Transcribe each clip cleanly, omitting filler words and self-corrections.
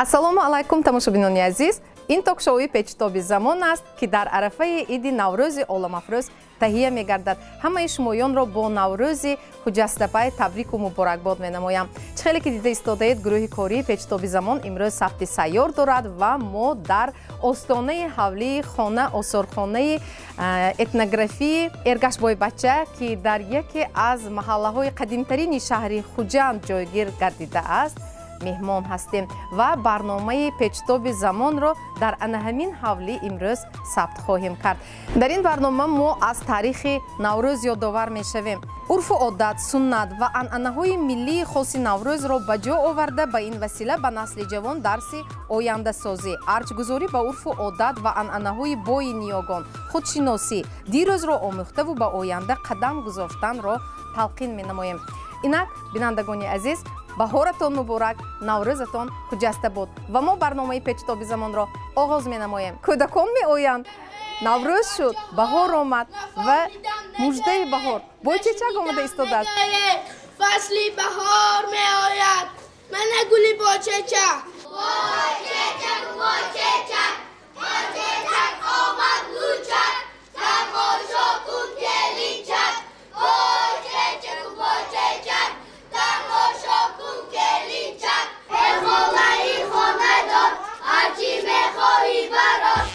Ассалому алайкум, тамошобинони азиз. Ин ток-шоуи Печтоби замон аст, ки дар арафаи иди Наврӯзи оламафрӯз таҳия мегардад. Ҳамаи шумоёнро бо Наврӯзи хуҷастапай табрику муборакбод менамоям. Чӣ хеле ки дида истодаед, гурӯҳи кории Печтоби замон имрӯз сабти сайёр дорад ва мо дар остонаи ҳавлии хона осорхонаи этнографии Эргашбойбача, ки дар яке аз маҳаллаҳои қадимтарини шаҳри Хуҷанд ҷойгир гардидааст, меҳмон ҳастем ва барномаи Печтоби замонро дар ана ҳамин ҳавлӣ имрӯз сабт хоҳем кард. Дар ин барнома мо аз таърихи Наврӯз ёдовар мешавем. Урфу одат, суннат ва анъанаҳои миллии хоси Наврӯзро ба ҷо оварда, ба ин васила ба насли ҷавон дарси ояндасозӣ, арҷгузорӣ ба урфу одат ва анъанаҳои бои ниёгон, худшиносӣ, дирӯзро омӯхтаву ба оянда қадам гузоштанро талқин менамоем. Инак, бинандагони азиз, баҳоратон муборак, Наврӯзатон хуҷаста буд ва мо барномаи Печтоби замонро оғоз менамоем. Кӯдакон меоянд, Наврӯз шуд, баҳор омад ва муждаи баҳор Бойчечак омада истодааст. Фасли баҳор меояд, мана гули Бойчечак. Бойчечак, Бойчечак, Бойчечак омад лучак, тамошо кун келинчак. Бойчечак, Бойчечак, тамошо кун келинчак. Эй холаи хонадор, ҳарчи мехоҳӣ барор.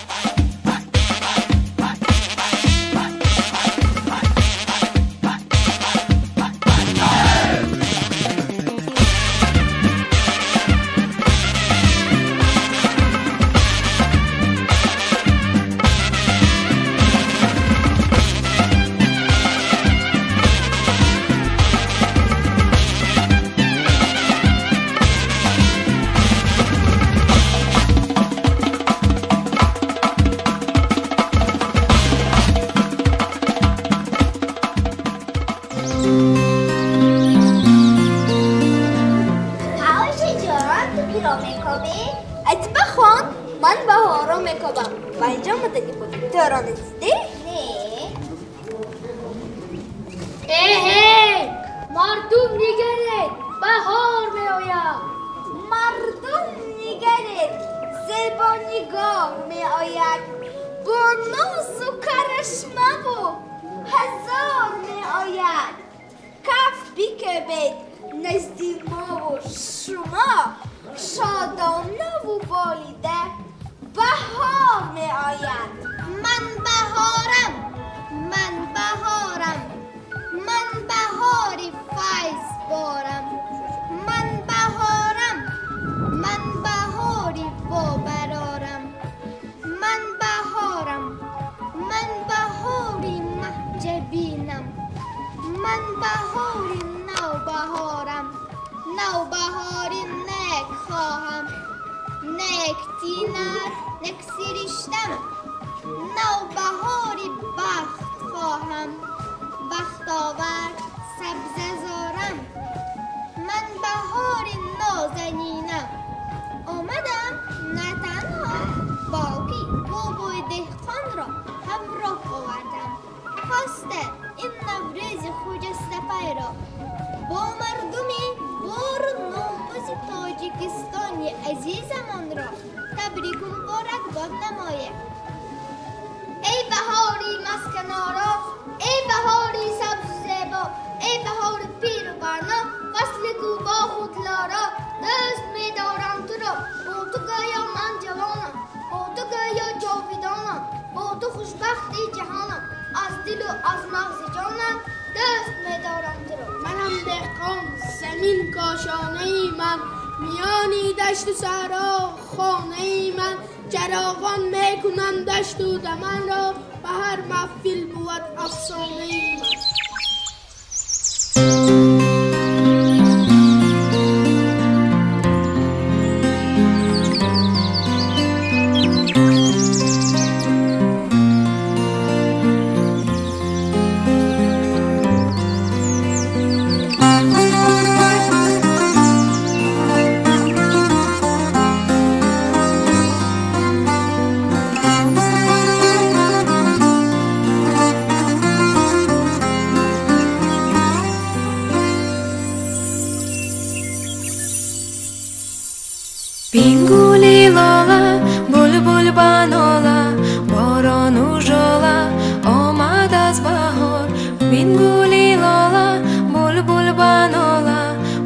Бингули лола, булбул ба нола, борону жола, омад аз баҳор. Бингули лола, булбул ба нола,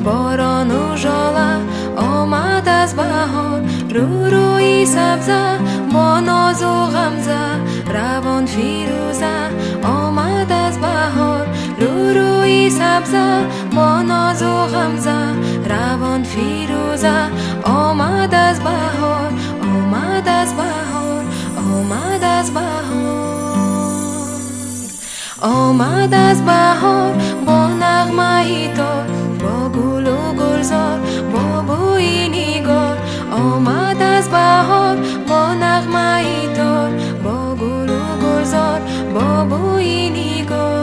борону жола, омад аз баҳор. Рӯ-рӯи сабза, бо нозу ғамза, равон фирӯза, омад аз баҳор. Рӯ-рӯи сабза, бо нозу ғамза, равон фирӯза, омад аз баҳор, омад аз баҳор, омад аз баҳор. Омад аз баҳор бо нағмаи тор, бо гулу гулзор, бо бӯи нигор. Омад аз баҳор бо нағмаи тор, бо гулу гулзор, бо бӯи нигор.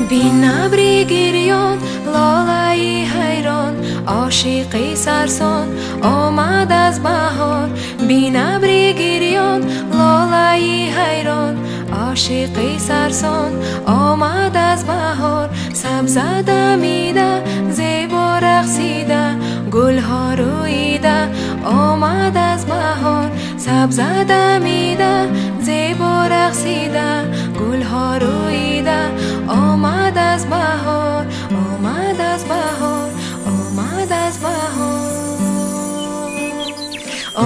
Бинабри гирён, лолаи ҳайрон, ошиқи сарсон, омад аз баҳор. Бинабри гирён, лолаи ҳайрон, ошиқи сарсон, омад аз баҳор. Сабза дамида, зебо рақсида, гулҳо рӯида, омад аз баҳор. Сабза дамида, зебо рақсида, гулҳо рӯида, омад аз баҳор, омад аз баҳор, омад аз баҳор.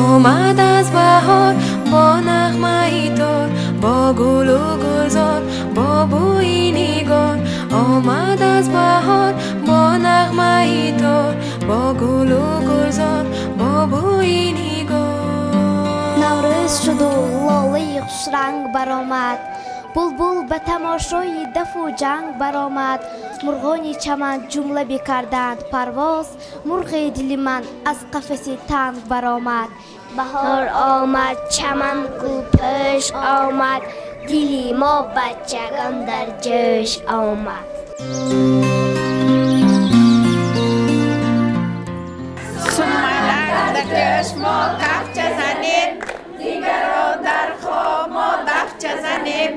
Омад аз баҳор бо нағмаи тор, бо гулу гулзор, бо бӯи нигор. Омад аз баҳор бо нағмаи тор, бо гулу гулзор, бо бӯи нигор. Наврӯз шуду лолаи хушранг баромад, булбул ба тамошои дафу ҷанг баромад. Мурғони чаман ҷумла бикарданд парвоз, мурғи дили ман аз қафаси танг баромад. Баҳор омад, чаман гулпӯш омад, дили мо бачагон дар ҷӯш омад. Сумалак дар ҷӯш мо кафча занем, дигаро дар хоб мо дафча занем.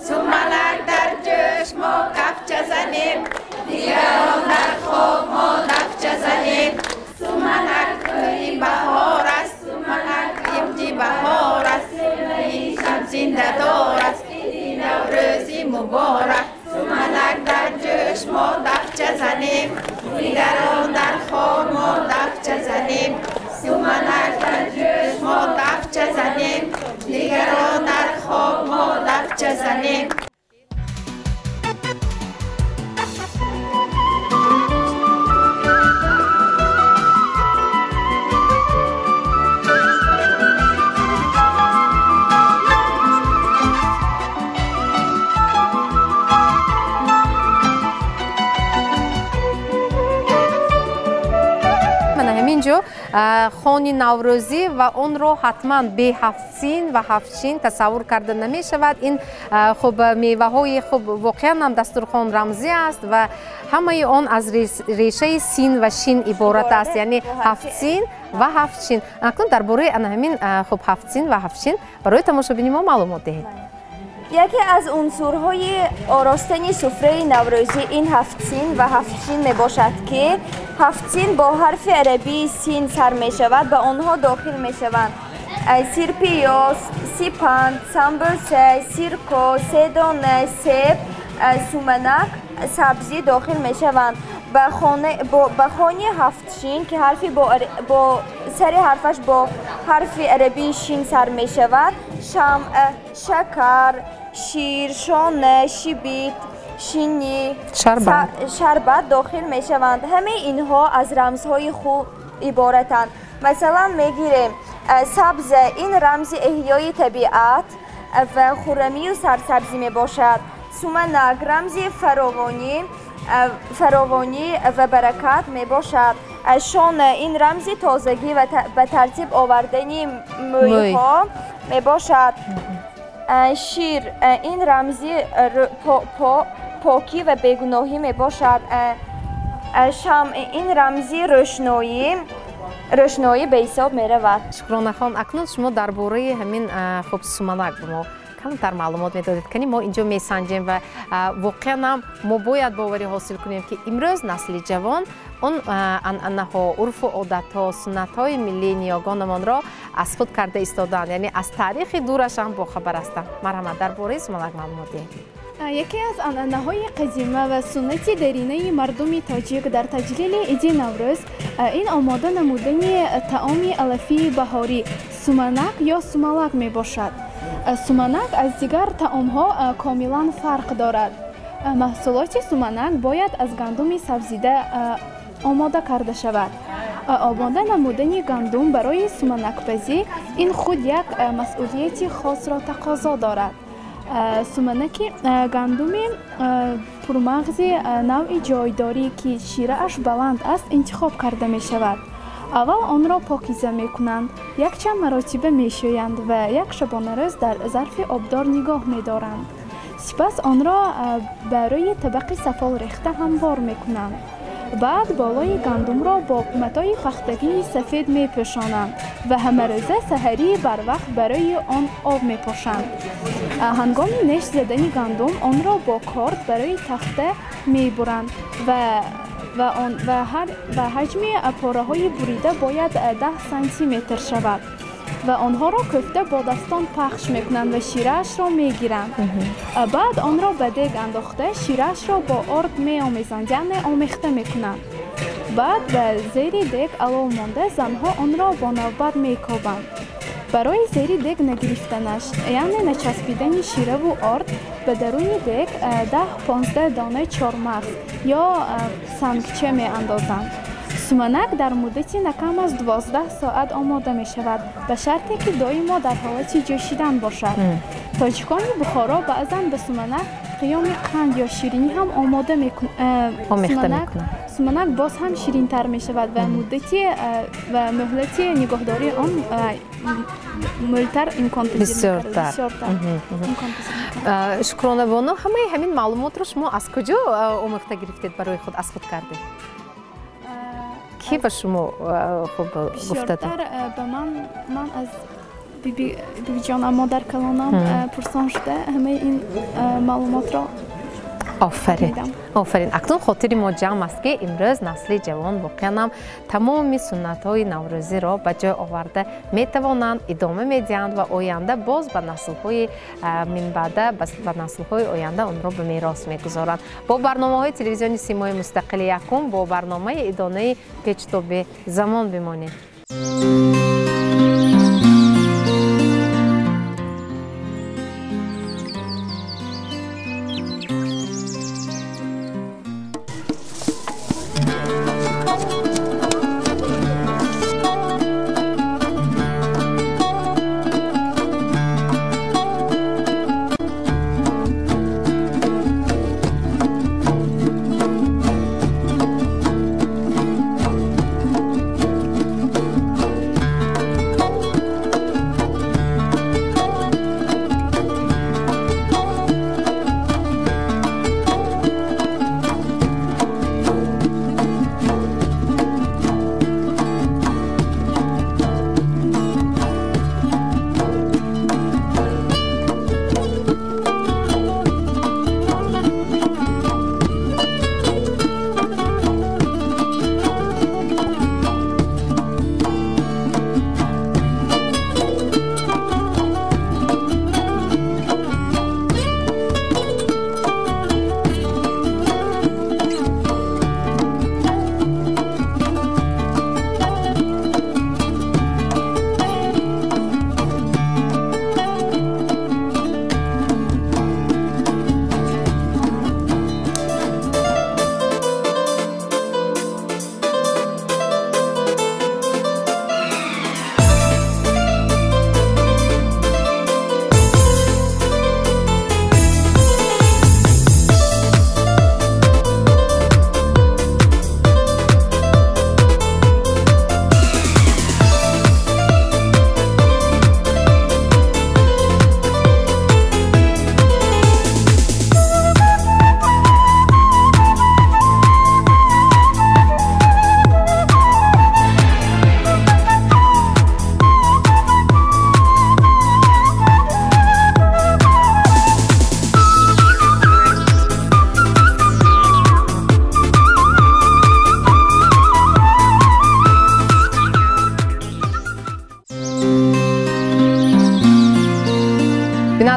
Сумалак дар ҷӯш мо кафча занем, дигаро дар хоб мо дафча занем. Сумалак тӯи баҳор аст, сумалак ибди баҳор аст, шаб зиндадор аст, иди Наврӯзи муборак. Сумалак дар ҷӯш мо дафча занем, дигаро дар хоб мо дафча занем. Сумалак дар ҷӯш мо дафча занем, дигаро дар хоб мо дафча занем. Ҳаминҷо хони наврӯзӣ ва онро ҳатман бе ҳафтсин ва ҳафтшин тасаввур карда намешавад. Ин хуб меваҳои хуб воқеан ҳам дастурхон рамзӣ аст ва ҳамаи он аз решаи син ва шин иборат аст, яъне ҳафтсин ва ҳафтшин. Акнун дар бораи ана ҳамин хуб ҳафтсин ва ҳафтшин барои тамошобини мо маълумот диҳед. Яке аз унсурҳои оростани суфраи наврӯзӣ ин ҳафтсин ва ҳафтшин мебошад, ки ҳафтсин бо ҳарфи арабии син сар мешавад, ба онҳо дохил мешаванд сирпиёз, сипанд, самбӯса, сирко, седона, себ, суманак, сабзӣ дохил мешаванд. Ба хони ҳафтшин, ки ҳарфи бо сари ҳарфаш бо ҳарфи арабии шин сар мешавад, шамъ, шакар, шир, шона, шибит, шинӣ, шарбат дохил мешаванд. Ҳамаи инҳо аз рамзҳои хуб иборатанд. Масалан мегирем сабза, ин рамзи эҳёи табиат ва хуррамию сарсабзӣ мебошад. Суманак рамзи фаровонӣ ва баракат мебошад. Шона ин рамзи тозагӣ ва ба тартиб овардани мӯйҳо мебошад. Шир ин рамзи покӣ ва бегуноҳӣ мебошад. Шамъ ин рамзи рӯшноӣ ба ҳисоб меравад. Шукронахон, акнун шумо дар бораи ҳамин хуб сумалак ба мо камтар маълумот медодед. Кани мо инҷо месанҷем ва воқеан ҳам мо бояд боварӣ ҳосил кунем, ки имрӯз насли ҷавон он анъанаҳо, урфу одатҳо, суннатҳои миллии ниёгонамонро аз худ карда истодаанд, яъне аз таърихи дураш ҳам бохабар ҳастанд. Марҳамат, дар бораи сумалак маълумот диҳед. Яке аз анъанаҳои қадима ва суннати даринаи мардуми тоҷик дар таҷлили иди Наврӯз ин омода намудани таоми алафии баҳорӣ суманак ё сумалак мебошад. Суманак аз дигар таомҳо комилан фарқ дорад. Маҳсулоти суманак бояд аз гандуми сабзида омода карда шавад. Омода намудани гандум барои суманакпазӣ ин худ як масъулияти хосро тақозо дорад. Суманаки гандуми пурмағзи навъи ҷойдорӣ, ки ширааш баланд аст, интихоб карда мешавад. Аввал онро покиза мекунанд, якчанд маротиба мешӯянд ва як шабонарӯз дар зарфи обдор нигоҳ медоранд. Сипас онро ба рӯи табақи сафол рехта ҳамвор мекунанд. Баъд болои гандумро бо матои пахтагини сафед мепӯшонанд ва ҳамарӯза саҳарии барвақт барои он об мепошанд. Ҳангоми неш задани гандум онро бо корд барои тахта мебуранд ва ҳаҷми пораҳои бурида бояд 10 сантиметр шавад ва онҳоро кӯфта бо дастон пахш мекунанд ва шираашро мегиранд. Баъд онро ба дег андохта шираашро бо орд меомезанд, яъне омехта мекунанд. Баъд ба зери дег алов монда занҳо онро бо навбат мекобанд. Барои зери дег нагирифтанаш, яъне начаспидани шираву орд, ба даруни дег 10-15 дона чормағз ё сангча меандозанд. Суманак дар муддати на кам аз 12 соат омода мешавад, ба шарте ки доимо дар ҳолати ҷӯшидан бошад. Тоҷикони Бухоро баъзан ба суманак қиёми қанд ё ширинӣ ҳам омода мекунанд. Суманак боз ҳам ширинтар мешавад ва муддати ва муҳлати нигоҳдории он мӯлтар имконпазир. Шукрона бону, ҳамаи ҳамин маълумотро шумо аз куҷо омӯхта гирифтед, барои худ аз худ кардед? Ки ба шумо хуб гуфта дод? Бисёртар ба ман аз бибиҷонам, модаркалонам пурсон шуда ҳамаи ин маълумотро. Офарин, офарин. Акнун хотири мо ҷамъ аст, ки имрӯз насли ҷавон воқеан ҳам тамоми суннатҳои наврӯзиро ба ҷой оварда метавонанд, идома медиҳанд ва оянда боз ба наслҳои минбаъда, ба наслҳои оянда онро ба мерос мегузоранд. Бо барномаҳои телевизиони Симои мустақили якум, бо барномаи идонаи Печтоби замон бимонед.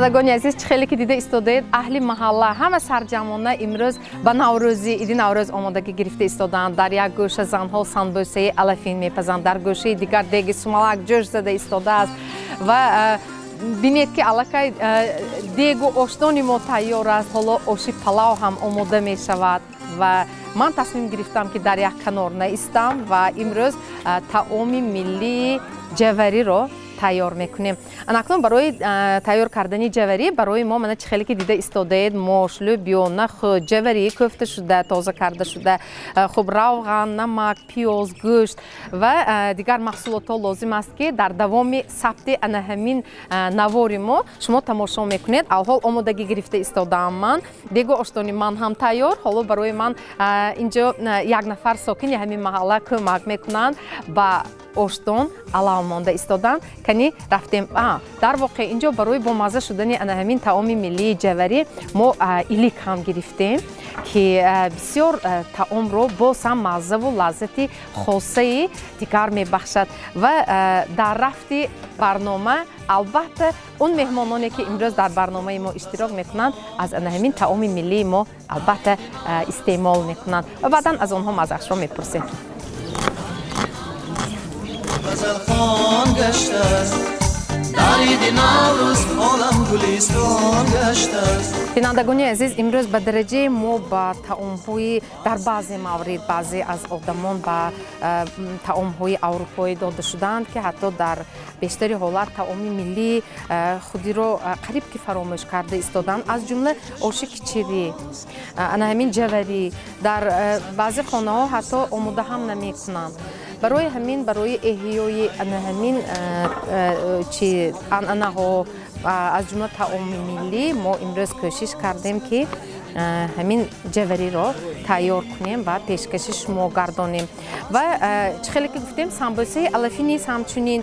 Бинандагони азиз, чӣ хеле ки дида истодаед, аҳли маҳалла ҳама сарҷамъона имрӯз ба наврӯзӣ, иди Наврӯз омодагӣ гирифта истодаанд. Дар як гӯша занҳо санбӯсаи алафин мепазанд, дар гӯшаи дигар деги сумалак ҷӯш зада истодааст ва бинед ки аллакай дегу ошдони мо тайёр аст. Ҳоло оши палав ҳам омода мешавад ва ман тасмим гирифтам ки дар як канор наистам ва имрӯз таоми миллии ҷавариро тайёр мекунем. Анакнун барои тайёр кардани ҷаварӣ барои мо мана чӣ хеле ки дида истодаед, мош, лӯбиё, нахӯд, ҷаварӣ кӯфта шуда, тоза карда шуда, хуб, равған, намак, пиёз, гӯшт ва дигар маҳсулотҳо лозим аст, ки дар давоми сабти ана ҳамин навори мо шумо тамошо мекунед. Алҳол омодагӣ гирифта истодаам ман, дегу оштони ман ҳам тайёр. Ҳоло барои ман инҷо як нафар сокини ҳамин маҳалла кӯмак мекунанд, ба оштон алав монда истоданд. Кани рафтем. Дар воқеъ инҷо барои бомазза шудани ана ҳамин таоми миллии ҷаварӣ мо илик ҳам гирифтем, ки бисёр таомро боз ҳам маззаву лаззати хосаи дигар мебахшад. Ва дар рафти барнома албатта он меҳмононе ки имрӯз дар барномаи мо иштирок мекунанд, аз ана ҳамин таоми миллии мо албатта истеъмол мекунанд ва баъдан аз онҳо маззаашро мепурсем. غزلخوان گشته است در عید نوروز عالم گلستان گشته است. Бинандагони азиз, имрӯз ба дараҷаи мо ба таомҳои дар баъзе маврид баъзе аз одамон ба таомҳои аврупоӣ дода шудаанд, ки ҳатто дар бештари ҳолат таоми миллии худиро қариб ки фаромӯш карда истоданд, аз ҷумла оши кичирӣ, ана ҳамин ҷаварӣ дар баъзе хонаҳо ҳатто омода ҳам намекунанд. Барои ҳамин, барои эҳёи ана ҳамин чи анъанаҳо, аз ҷумла таоми миллӣ, мо имрӯз кӯшиш кардем, ки ҳамин ҷавариро тайёр кунем ва пешкаши шумо гардонем. Ва чӣ хеле ки гуфтем, самбӯсаи алафӣ низ ҳамчунин.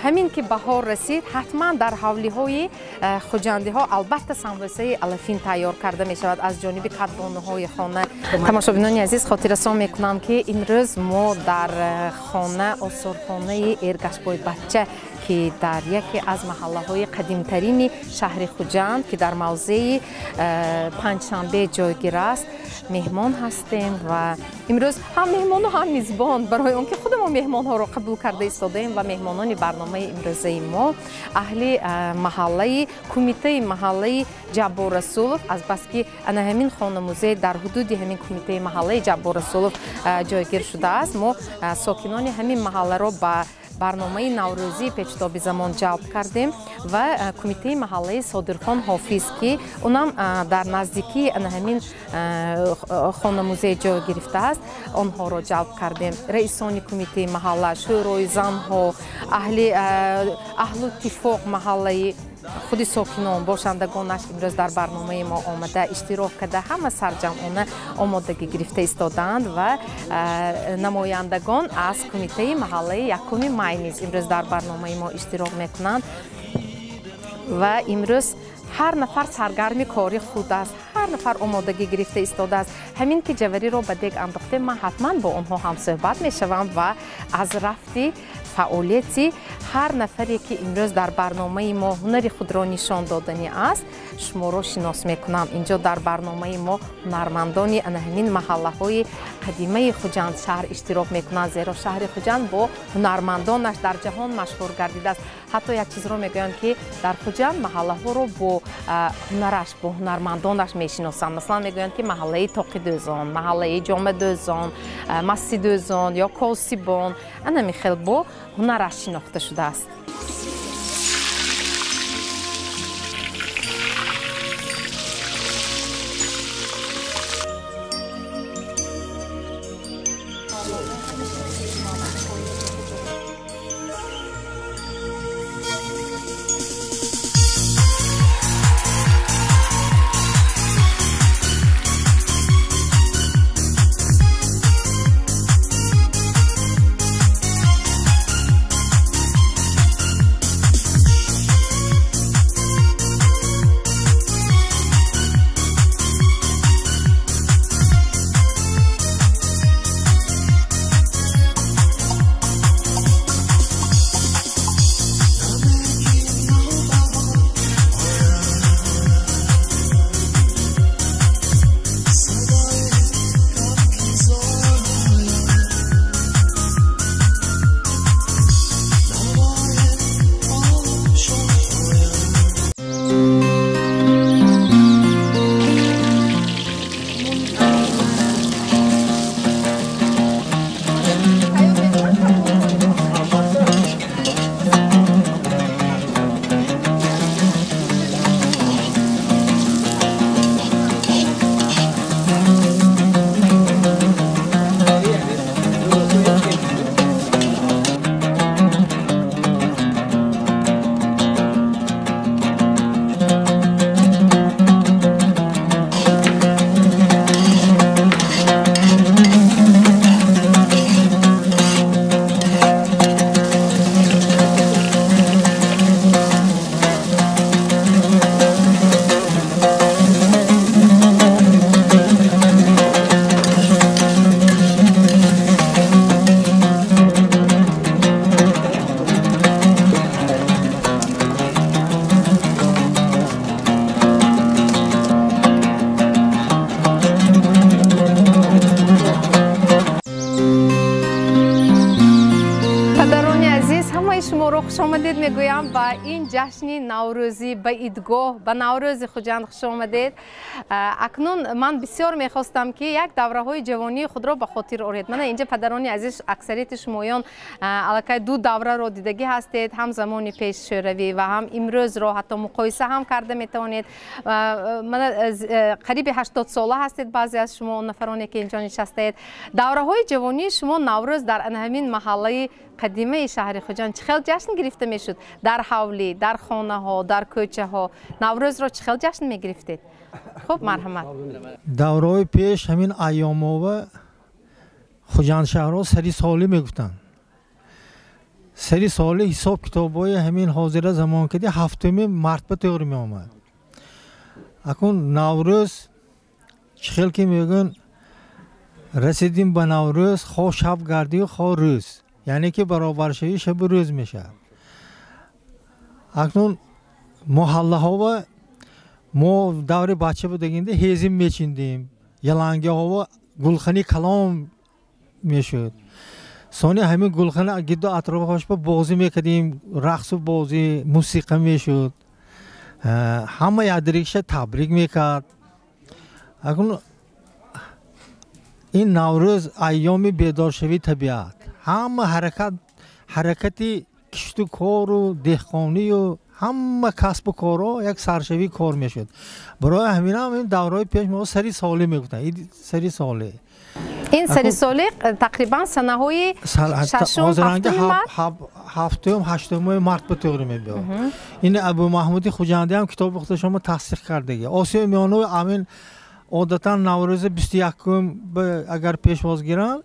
Ҳамин ки баҳор расид, ҳатман дар ҳавлиҳои хуҷандиҳо албатта самбӯсаи алафин тайёр карда мешавад аз ҷониби кадбонуҳои хона. Тамошобинони азиз, хотиррасон мекунам, ки имрӯз мо дар хона, осорхонаи Эргашбойбачча, ки дар яке аз маҳаллаҳои қадимтарини шаҳри Хуҷанд, ки дар мавзеи Панҷшанбе ҷойгир аст, меҳмон ҳастем ва имрӯз ҳам меҳмону ҳам мизбон, барои он ки худамо меҳмонҳоро қабул карда истодаем. Ва меҳмонони барномаи имрӯзаи мо аҳли маҳаллаи кумитаи маҳаллаи Ҷаббор Расулов, азбаски ана ҳамин хонамузей дар ҳудуди ҳамин кумитаи маҳаллаи Ҷаббор Расулов ҷойгир шудааст, мо сокинони ҳамин маҳалларо ба барномаи наврӯзии Печтоби замон ҷалб кардем ва кумитаи маҳаллаи Содирхон Ҳофиз, ки унам дар наздикии ана ҳамин хонамузей ҷой гирифтааст, онҳоро ҷалб кардем. Раисони кумитаи маҳалла, шӯрои занҳо, аҳлу иттифоқ маҳаллаи худи сокинон, бошандагонаш имрӯз дар барномаи мо омада иштирок карда, ҳама сарҷамъона омодагӣ гирифта истодаанд ва намояндагон аз кумитаи маҳаллаи 1 май низ имрӯз дар барномаи мо иштирок мекунанд. Ва имрӯз ҳар нафар саргарми кори худ аст, ҳар нафар омодагӣ гирифта истодааст. Ҳамин ки ҷавариро ба дег андохтем, ман ҳатман бо онҳо ҳамсӯҳбат мешавам ва аз рафти фаъолияти ҳар нафаре, ки имрӯз дар барномаи мо ҳунари худро нишон додани аст, шуморо шинос мекунам. Инҷо дар барномаи мо ҳунармандони ана ҳамин маҳаллаҳои қадимаи Хуҷанд шаҳр иштирок мекунанд, зеро шаҳри Хуҷанд бо ҳунармандонаш дар ҷаҳон машҳур гардидааст. Ҳатто як чизро мегӯянд, ки дар Хуҷанд маҳаллаҳоро бо ҳунараш, бо ҳунармандонаш мешиносанд. Масалан, мегӯянд, ки маҳаллаи Тоқидӯзон, маҳаллаи Ҷомадӯзон, Масҷидӯзон ё Косибон ана михел бо ҳунараш шинохта шудааст. Хуш омадед мегӯям ба ин ҷашни наврӯзӣ, ба идгоҳ, ба Наврӯзи Хуҷанд хуш омадед. Акнун ман бисёр мехостам, ки як давраҳои ҷавонии худро ба хотир оред. Мана инҷа, падарони азиз, аксарияти шумоён аллакай ду давраро дидагӣ ҳастед, ҳам замони пеш шӯравӣ ва ҳам имрӯзро ҳатто муқоиса ҳам карда метавонед. Мана қариби 80-сола ҳастед баъзе аз шумо, он нафароне ки инҷо нишастаед. Давраҳои ҷавонии шумо Наврӯз дар ана ҳамин маҳаллаи қадимаи шаҳри Хуҷанд чӣ хел ҷашн гирифта мешуд? Дар ҳавлӣ, дар хонаҳо, дар кӯчаҳо Наврӯзро чӣ хел ҷашн мегирифтед? Хуб, марҳамат. Давраҳои пеш ҳамин айёмова Хуҷанд шаҳрҳо сари солӣ мегуфтанд. Сари соли ҳисоб китобҳои ҳамин ҳозира замон кади 7 март ба тӯғри меомад. Акун Наврӯз чӣ хел ки мегӯянд, расидим ба Наврӯз, хо шаб гардию хо рӯз, яъне ки баробаршавии шабу рӯз мешавад. Акнун муҳаллаҳова мо даври бача будагинда ҳезим мечиндем, ялангиҳова гулхани калом мешуд. Сони ҳамин гулхана гирду атрофашба бозӣ мекардем, рақсу бозӣ, мусиқа мешуд, ҳама якдирикша табрик мекард. Акнун ин Наврӯз айёми бедоршавии табиат, ҳама ҳаракати кишту кору деҳқонию ҳама касбу корҳо як саршавии кор мешуд. Барои ҳаминам ин давраҳои пеш мо сари солӣ мегуфтанд, сари солӣ. Ин сари солӣ тақрибан санаҳои шашум, ҳафтуми март? Ҳафтум, ҳаштумои март ба тӯғри мебиёд. Ин Абу Маҳмуди Хуҷандӣ ҳам китоби худашонро тасдиқ кардаги. Осиёи Миёнаи амин одатан Наврӯзи 21-ум агар пешвоз гиранд,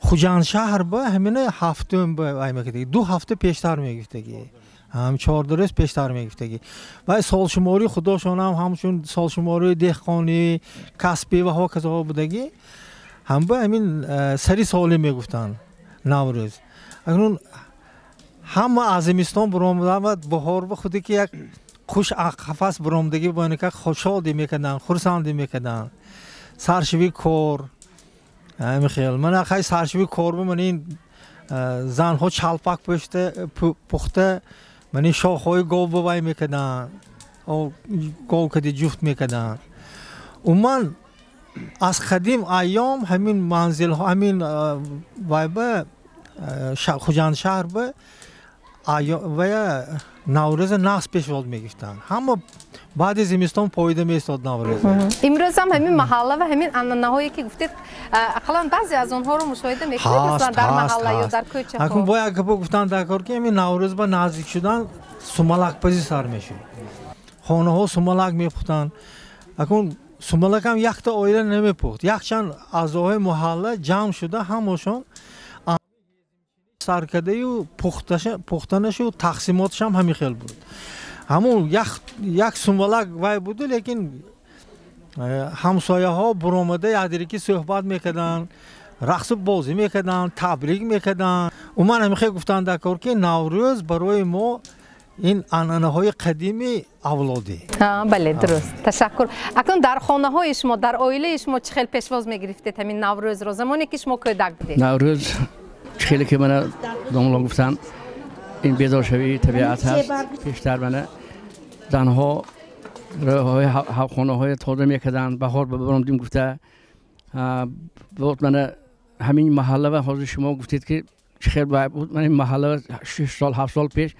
Хуҷанд шаҳр ба ҳамина 7-ум ба ай мекардаги, 2 ҳафта пештар мегирифтаги, ҳам 14 рӯз пештар мегирифтаги. Ва солшумории худошон ҳам ҳамчун солшумории деҳқонӣ, касбӣ ва ҳоказоҳо будаги, ҳам ба ҳамин сари солӣ мегуфтанд Наврӯз. Акнун ҳама аз зимистон буромада ва баҳор ба худе ки як хуш қафас буромадагӣ бо ин ка шодӣ мекарданд, хурсандӣ мекарданд. Саршавии кор ҳамин хел. Мана хай саршавии кор бу, мана ин занҳо чалпак пухта, мана ин шохҳои гов бувай мекарданд, гов кади ҷуфт мекарданд. Умуман аз қадим айём ҳамин манзилҳо, ҳамин вайба Хуҷанд шаҳр ба вая Наврӯза нағз пешвоз мегирифтанд. Ҳама баъди зимистон поида меистод Наврӯз. Имрӯз ҳам ҳамин маҳалла ва ҳамин анъанаҳое ки гуфтед, ақаллан баъзе аз онҳоро мушоҳида мекунед, масалан дар маҳалла ё дар кӯчаҳо? Акун бояд гапо гуфтан дар кор, ки ҳамин Наврӯз ба наздик шудан сумалакпазӣ сар мешуд. Хонаҳо сумалак мепухтанд. Акун сумалак ҳам якта оила намепухт, якчанд аъзоҳои маҳалла ҷамъ шуда ҳамашон саркардаю пухтанашу тақсимоташам ҳамин хел буд. Ҳамун як сумалак вай буду, лекин ҳамсояҳо буромада якдигаки суҳбат мекарданд, рақсу бозӣ мекарданд, табрик мекарданд. Умуман ҳамин хел гуфтанд дар кор, ки Наврӯз барои мо ин анъанаҳои қадими авлодӣ. Бале, дуруст, ташаккур. Акнун дар хонаҳои шумо, дар оилаи шумо чӣ хел пешвоз мегирифтед ҳамин Наврӯзро замоне ки шумо кӯдак будед? Наврӯз хеле ки мана домло гуфтанд, ин бедоршавии табиат ҳаст. Пештар мана занҳо роҳҳои хонаҳои тоза мекарданд, баҳор баромдим гуфта. Мана ҳамин маҳалла ва ҳозир шумо гуфтед ки чӣ хел буд, мана ин маҳалла 6 сол 7 сол пеш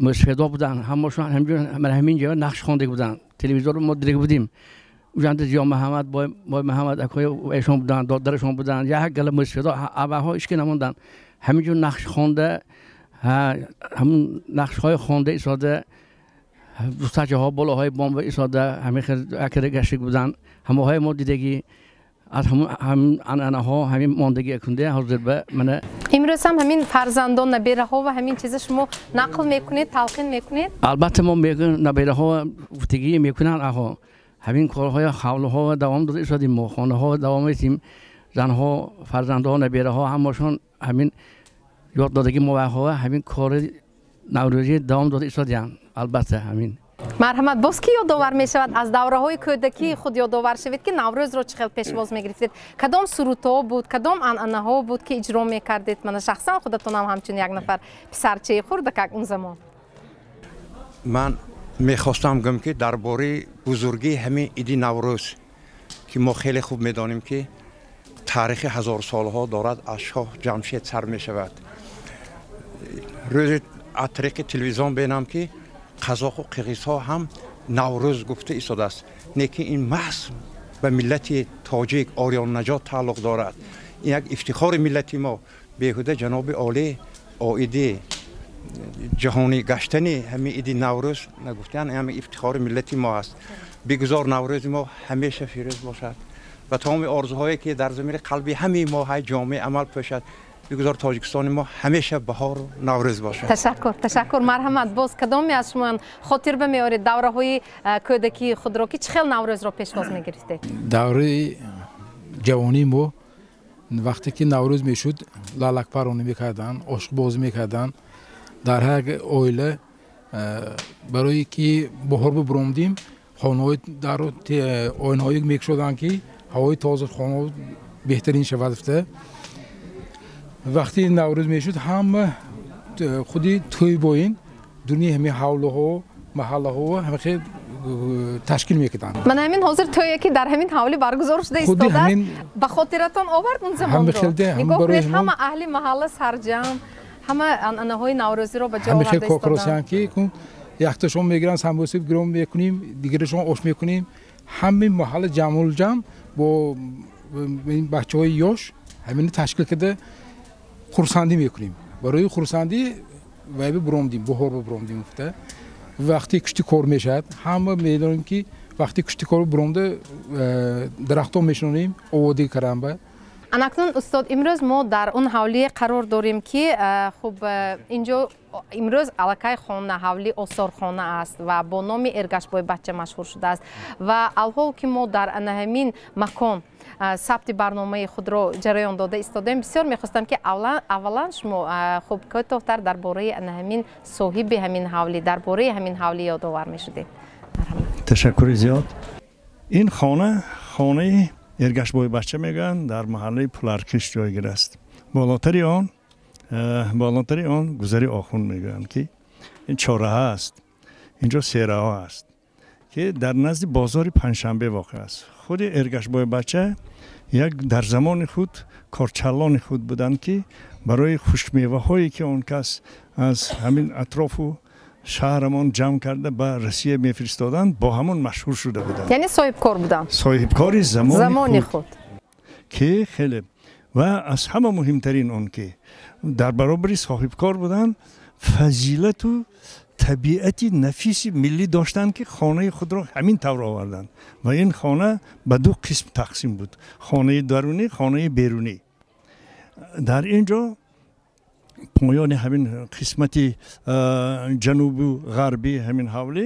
мусфедо буданд, ҳамашон ҳамин ҷо нақш хондаги буданд. Телевизорро мо дидаги будем. Ужанда Зиё Муҳаммад, бой Муҳаммад акои эшон буданд, додарашон буданд, як гала мусфедо аввалҳо ҳеч ки намонданд. Ҳамин ҷо нақш хонда, ҳамун нақшҳои хонда истода, дустачаҳо болоҳои бомба истода, ҳамин хел акада гаштаг буданд. Ҳамоҳои мо дидагӣ аз ҳамин анъанаҳо ҳамин мондагӣ акунда ҳозир ба мана. Имрӯз ҳам ҳамин фарзандон, набераҳо ва ҳамин чиза шумо нақл мекунед, талқин мекунед? Албатта мо мегӯем, набераҳо гуфтагӣ мекунанд. Аҳо ҳамин корҳои ҳавлҳо давом дода истодем, мо хонаҳо давом медиҳем. Занҳо, фарзандҳо, набераҳо ҳамашон ҳамин ёд додагӣ мо вайҳо ҳамин кори наврӯзӣ давом дода истодианд. Албатта ҳамин. Марҳамат, боз кӣ ёдовар мешавад аз давраҳои кӯдакии худ? Ёдовар шавед, ки Наврӯзро чӣ хел пешвоз мегирифтед, кадом сурудҳо буд, кадом анъанаҳо буд, ки иҷро мекардед. Мана шахсан худатонам ҳамчун як нафар писарчаи хурдакак он замон. Ман мехостам гӯям, ки дар бораи бузургии ҳамин иди Наврӯз, ки мо хеле хуб медонем, ки таърихи ҳазорсолаҳо дорад, аз шоҳ Ҷамшед сар мешавад. Рӯзе аз тариқи телевизион бинам, ки қазоқу қирғизҳо ҳам Наврӯз гуфта истодааст, лекин ин маҳз ба миллати тоҷик ориённаҷот тааллуқ дорад. Ин як ифтихори миллати мо. Беҳуда ҷаноби олӣ оиди ҷаҳонӣ гаштани ҳамин иди Наврӯз нагуфтан. Ҳамин ифтихори миллати мо аст. Бигузор Наврӯзи мо ҳамеша фирӯз бошад ва тамоми орзуҳое, ки дар замири қалби ҳамаи мо ҳай, ҷомаи амал пӯшад. Бигузор Тоҷикистони мо ҳамеша баҳору Наврӯз бошад. Ташаккур, ташаккур. Марҳамат, боз кадоме аз шумо хотир бимеоред давраҳои кӯдакии худро, ки чӣ хел Наврӯзро пешвоз мегирифтед? Давраи ҷавонии мо, вақте ки Наврӯз мешуд, лалакпаронӣ мекарданд, ошиқбозӣ мекарданд дар ҳар оила. Барое ки баҳор бибуромдим, хонаҳои дару оинаҳое мекушоданд, ки ҳавои тоза хонаҳо беҳтарин шавад. Вақти Наврӯз мешуд, ҳама худи тӯй бо ин дуни ҳамин ҳавлуҳо, маҳаллаҳо ҳама хел ташкил мекарданд. Мана ҳамин ҳозир тӯе, ки дар ҳамин ҳавлӣ баргузор шуда истодааст, ба хотиратон овард он замонро? Нигоҳ кунед, ҳама аҳли маҳалла сарҷамъ, ҳама анъанаҳои наврӯзиро ба ҷо оварда истоданд, ки якташон мегиранд, самбуса гиром мекунем, дигарашон ош мекунем. Ҳамин маҳалла ҷамъулҷамъ бо бачаҳои ёш ҳамини ташкил карда хурсандӣ мекунем. Барои хурсандӣ вайби буромдим, баҳор буромдим гуфта. Вақте кушти кор мешавад, ҳама медонем, ки вақте кушти кор буромда, дарахтон мешинонем, оводӣ карамба. Анакнун, устод, имрӯз мо дар он ҳавлие қарор дорем, ки хуб, инҷо имрӯз аллакай хона, ҳавли осорхона аст ва бо номи Эргашбой бача машҳур шудааст. Ва алҳол ки мо дар ана ҳамин макон сабти барномаи худро ҷараён дода истодаем, бисёр мехостам, ки аввалан шумо хуб кӯтоҳтар дар бораи ана ҳамин соҳиби ҳамин ҳавлӣ, дар бораи ҳамин ҳавлӣ ёдовар мешудед. Ташаккури зиёд. Ин хона хонаи Эргашбой бача мегӯянд, дар маҳаллаи Пуларкиш ҷойгир аст. Болотари он гузари Охун мегӯянд, ки ин чораҳа аст, инҷо сераҳо аст, ки дар назди бозори Панҷшанбе воқеъ аст. Худи Эргашбой бача як дар замони худ корчаллони худ буданд, ки барои хушкмеваҳое, ки он кас аз ҳамин атрофу шаҳрамон ҷамъ карда ба Россия мефиристоданд, бо ҳамон машҳур шуда буданд. Яъне соҳибкор буданд. Соҳибкори замони худ, ки хеле ва аз ҳама муҳимтарин он ки дар баробари соҳибкор буданд, фазилату табиати нафиси миллӣ доштанд, ки хонаи худро ҳамин тавр оварданд. Ва ин хона ба ду қисм тақсим буд: хонаи дарунӣ, хонаи берунӣ. Дар ин ҷо поёни ҳамин қисмати ҷанубу ғарбии ҳамин ҳавлӣ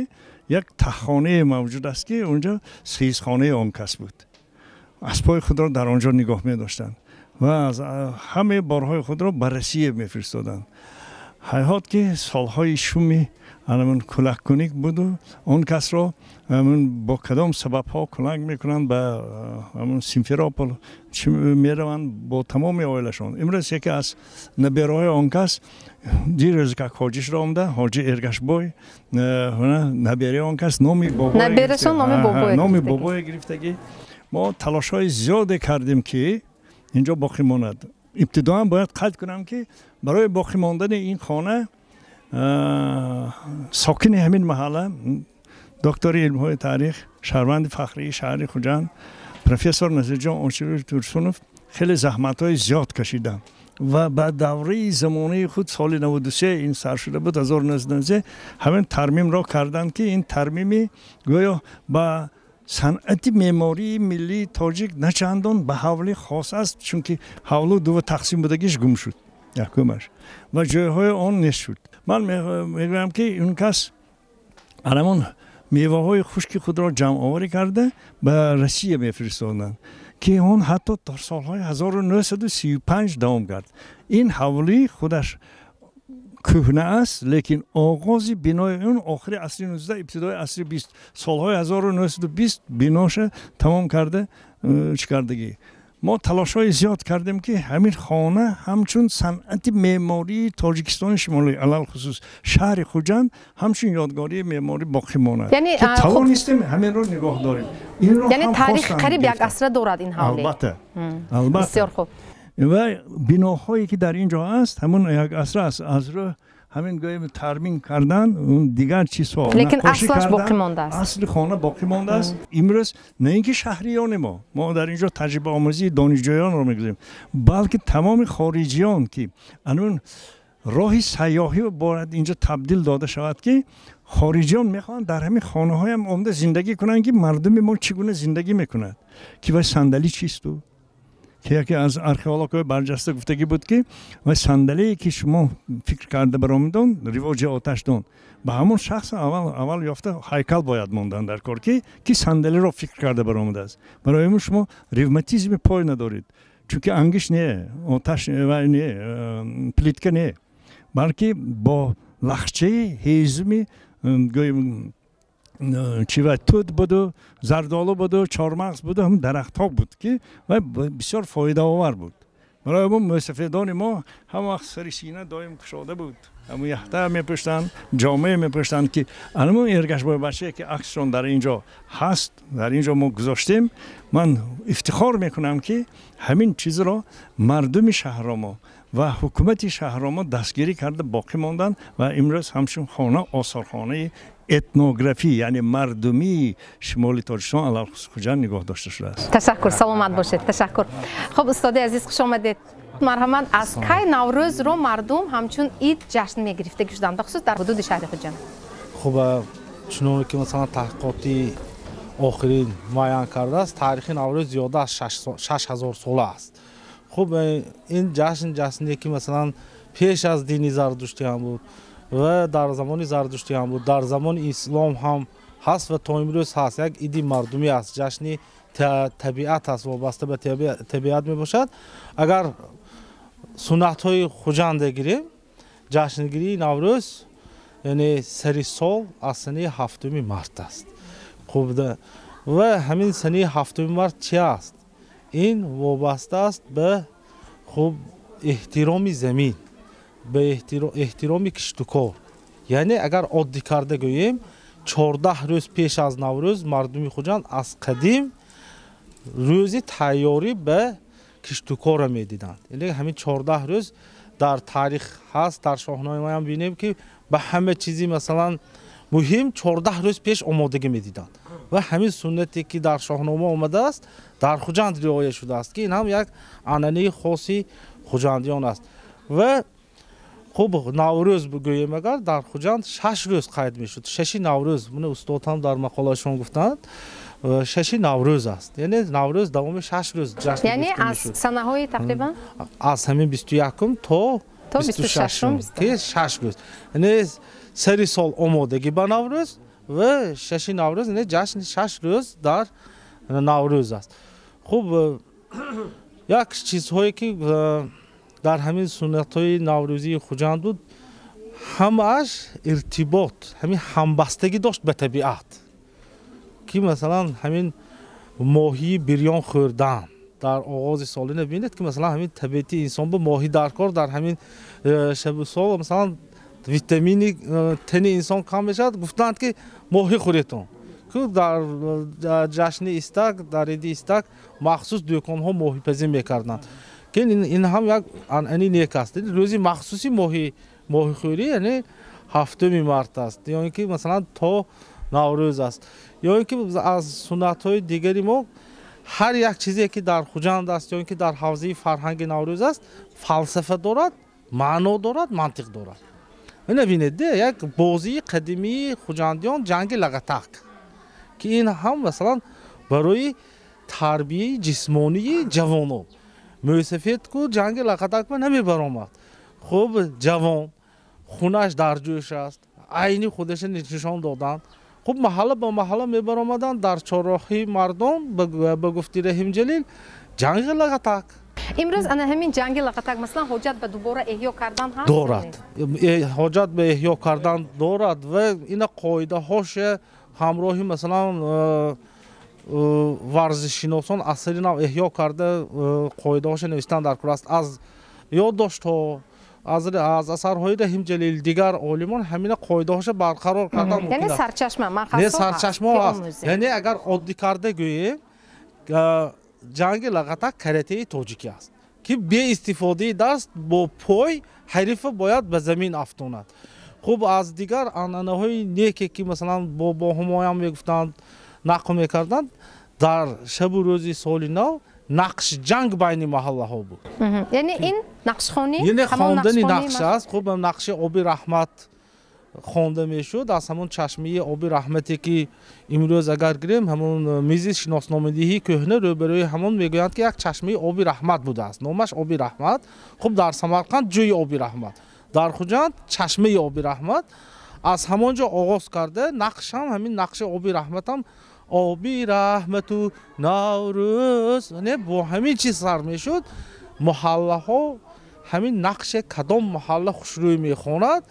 як таҳхонае мавҷуд аст, ки онҷо сеисхонаи он кас буд. Аспҳои худро дар он ҷо нигоҳ медоштанд ва аз ҳамаи борҳои худро ба Россия мефиристоданд. Ҳайҳот, ки солҳои шуми анамун кулаккунӣ буду он касро бо кадом сабабҳо кулак мекунанд, ба ҳамун Симферопол мераванд бо тамоми оилашон. Имрӯз яке аз набераҳои он кас дирӯз как ҳоҷӣ шуда омада, ҳоҷи Эргашбой, набераи он кас, номи номи бобое гирифтагӣ. Мо талошҳои зиёде кардем, ки инҷо боқӣ монад. Ибтидоан бояд қайд кунам, ки барои боқӣ мондани ин хона сокини ҳамин маҳалла, доктори илмҳои таърих, шаҳрванди фахрии шаҳри Хуҷанд, профессор Назирҷон Оширович Турсунов хеле заҳматҳои зиёд кашиданд ва ба давраи замонаи худ, соли 93 ин сар шуда буд, 1993 ҳамин тармимро карданд, ки ин тармими гӯё ба санъати меъмории миллии тоҷик начандон ба ҳавлӣ хос аст, чунки ҳавлу дува тақсим будагиш гум шуд якумаш ва ҷойҳои он нест шуд. Ман мегӯям, ки он кас анамон меваҳои хушки худро ҷамъоварӣ карда ба Россия мефиристоданд, ки он ҳатто то солҳои 1935 давом кард. Ин ҳавлӣ худаш кӯҳна аст, лекин оғози бинои он охири асри 19, ибтидои асри 20, солҳои 1920 биноша тамом карда чӣ кардагӣ. Мо талошҳои зиёд кардем, ки ҳамин хона ҳамчун санъати меъмории Тоҷикистони Шимолӣ, алалхусус шаҳри Хуҷанд, ҳамчун ёдгории меъморӣ боқӣ монад. Тавонистем ҳаминро нигоҳ дорем. Яъне таърих қариб як асра дорад ин ҳавлӣ. Албатта, албатта. Бисёр хуб. Ва биноҳое ки дар ин ҷо аст, ҳамон як асра аст, аз рӯ ҳамин гӯем тармин кардан, дигар чизҳо, лекин аслаш боқӣ мондааст. Асли хона боқӣ мондааст. Имрӯз на ин ки шаҳриёни мо дар ин ҷо таҷрибаомӯзии донишҷӯёнро мегузорем, балки тамоми хориҷиён, ки анун роҳи сайёҳӣ бояд инҷо табдил дода шавад, ки хориҷиён мехоҳанд дар ҳамин хонаҳоям омада зиндагӣ кунанд, ки мардуми мо чӣ гуна зиндагӣ мекунад, ки вай сандалӣ чисту, ки яке аз археологҳои барҷаста гуфтагӣ буд, ки вай сандалие ки шумо фикр карда баромадон, ривоҷи оташдон, ба ҳамон шахс аввал ёфта ҳайкал бояд мондан дар кор, ки сандалиро фикр карда баромадааст. Барои ҳамин шумо ревматизми пой надоред, чунки ангиш не, оташ не, плитка не, балки бо лахчаи ҳезуми гӯем чӣ вай тут буду, зардолу буду, чормағз буду, ҳам дарахтҳо буд, ки вай бисёр фоидаовар буд. Барои мо мӯсафедони мо ҳама вақт сари сина доим кушода буд, ҳамун яхта мепӯштанд, ҷомае мепӯштанд, ки анамун Эргашбой бачае ки аксшон дар ин ҷо ҳаст, дар ин ҷо мо гузоштем. Ман ифтихор мекунам, ки ҳамин чизро мардуми шаҳро мо ва ҳукумати шаҳро мо дастгирӣ карда боқӣ монданд ва имрӯз ҳамчун хона осорхонаи этнографӣ, яъне мардумии шимоли Тоҷикистон, алалхусус Хуҷанд, нигоҳ дошта шудааст. Ташаккур, саломат бошед, ташаккур. Хуб, устоди азиз, хуш омадед. Марҳамат, аз кай Наврӯзро мардум ҳамчун ид ҷашн мегирифтагӣ шуданд, бахусус дар ҳудуди шаҳри Хуҷанд? Хуб, чуноне ки масалан таҳқиқоти охирин муайян кардааст, таърихи Наврӯз зиёда аз 6000 сола аст. Хуб, ин ҷашн ҷашне ки масалан пеш аз дини Зардуштӣ ҳам буд ва дар замони Зардуштӣ ҳам буд, дар замони ислом ҳам ҳаст ва то имрӯз ҳаст. Як иди мардумӣ аст, ҷашни табиат аст, вобаста ба табиат мебошад. Агар суннатҳои Хуҷанда гирем, ҷашнгирии Наврӯз яъне сари сол аз санаи 7 март аст. Хуб, ва ҳамин санаи 7 март чи аст? Ин вобаста аст ба хуб эҳтироми замин, ба эҳтироми киштукор. Яъне агар оддӣ карда гӯем, 14 рӯз пеш аз Наврӯз мардуми Хуҷанд аз қадим рӯзи тайёрӣ ба киштукорро медиданд. Яъне ҳамин 14 рӯз дар таърих ҳаст, дар шоҳномаам бинем, ки ба ҳама чизи масалан муҳим 14 рӯз пеш омодагӣ медиданд. Ва ҳамин суннате ки дар шоҳнома омадааст, дар Хуҷанд риоя шудааст, ки ин ҳам як анъанаи хоси хуҷандиён аст. Ва хуб, Наврӯз бигӯем агар, дар Хуҷанд 6 рӯз қайд мешуд. 6 Наврӯз, мана устод ҳам дар мақолашон гуфтанд, 6 Наврӯз аст. Яъне Наврӯз давоми 6 рӯз ҷашн гирифта мешуд. Яъне аз санаҳои тақрибан? Аз ҳамин 21 то 26, ки 6 рӯз. Яъне сари сол омодагӣ ба Наврӯз ва 6 Наврӯз, яъне ҷашни 6 рӯз дар Наврӯз аст. Хуб, як чизҳое ки дар ҳамин суннатҳои наврӯзии Хуҷанд буд, ҳамааш иртибот, ҳамин ҳамбастагӣ дошт ба табиат, ки масалан ҳамин моҳии бирён хӯрдан дар оғози солина бинед, ки масалан ҳамин табиати инсон бо моҳӣ дар кор, дар ҳамин шабу сол масалан витамини тани инсон кам мешавад, гуфтанд ки моҳӣ хӯретон. Ки дар ҷашни Истак, дар иди Истак махсус дӯконҳо моҳипазӣ мекарданд, ки ин ҳам як анъанаи нек аст. Рӯзи махсуси моҳихӯрӣ яъне 7 март аст, ё ин ки масалан то Наврӯз аст. Ё ин ки аз суннатҳои дигари мо ҳар як чизе ки дар Хуҷанд аст, ё ин ки дар ҳавзаи фарҳанги Наврӯз аст, фалсафа дорад, маъно дорад, мантиқ дорад. Ина бинед, як бозии қадимии хуҷандиён ҷанги лағатак, ки ин ҳам масалан барои тарбияи ҷисмонии ҷавонон. Мӯсафед ку ҷанги лағатак ба намебаромад. Хуб, ҷавон хунаш дар ҷӯш аст, айни худаша нишон доданд. Хуб, маҳалла ба маҳалла мебаромаданд, дар чорроҳи мардум ба гуфти Раҳимҷалил ҷанги лағатак. Имрӯз ана ҳамин ҷанги лағатак масалан ҳоҷат ба дубора эҳё кардан ҳаст? Дорад. Ҳоҷат ба эҳё кардан дорад ва ина қоидаҳоше ҳамроҳи масалан варзишшиносон асари нав эҳё карда қоидаҳоше навиштан дар кор аст. Аз ёддоштҳо, аз асарҳои Раҳим Ҷалил, дигар олимон ҳамина қоидаҳоша барқарор кардан мумкин аст. Яъне сарчашма, не, сарчашма аст. Яъне агар оддӣ карда гӯем, ҷанги лағатак каратеи тоҷикӣ аст, ки беистифодаи даст бо пой ҳарифа бояд ба замин афтонад. Хуб, аз дигар анъанаҳои неке ки масалан бо ҳумоям мегуфтанд, нақл мекарданд, дар шабу рӯзи соли нав нақшҷанг байни маҳаллаҳо буд. Яъне ин нақшхонӣ? Яъне хондани нақш аст. Хуб, нақши оби раҳмат хонда мешуд. Аз ҳамон чашмаи оби раҳмате ки имрӯз агар гирем, ҳамон мизи шиносномадиҳии кӯҳна рӯбарӯи ҳамон мегӯянд, ки як чашмаи оби раҳмат будааст. Номаш оби раҳмат. Хуб, дар Самарқанд ҷӯи оби раҳмат, дар Хуҷанд чашмаи оби раҳмат. Аз ҳамон ҷо оғоз карда нақшам ҳамин нақши оби раҳматам оби раҳмату Наврӯз, не, бо ҳамин чиз сар мешуд. Маҳаллаҳо ҳамин нақше кадом маҳалла хушрӯй мехонад,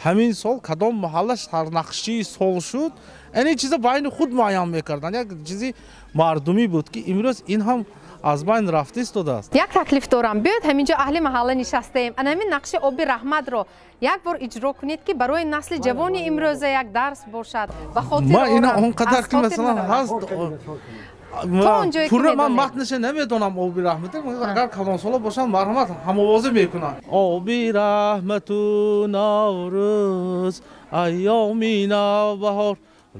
ҳамин сол кадом маҳалла сарнақшии сол шуд, ин чиза байни худ муайян мекарданд. Як чизи мардумӣ буд, ки имрӯз ин ҳам аз байн рафта истодааст. Як таклиф дорам. Биёед ҳаминҷо аҳли маҳалла нишастаем, ана ҳамин нақши оби раҳматро як бор иҷро кунед, ки барои насли ҷавони имрӯза як дарс бошад. Ба хотир ман ина он қадар ки масалан ҳаст, пурра ман матнаша намедонам оби раҳмат. Агар калонсола бошанд, марҳамат, ҳамовозӣ мекунанд. Оби раҳмату Наврӯз, айёми навбаҳор,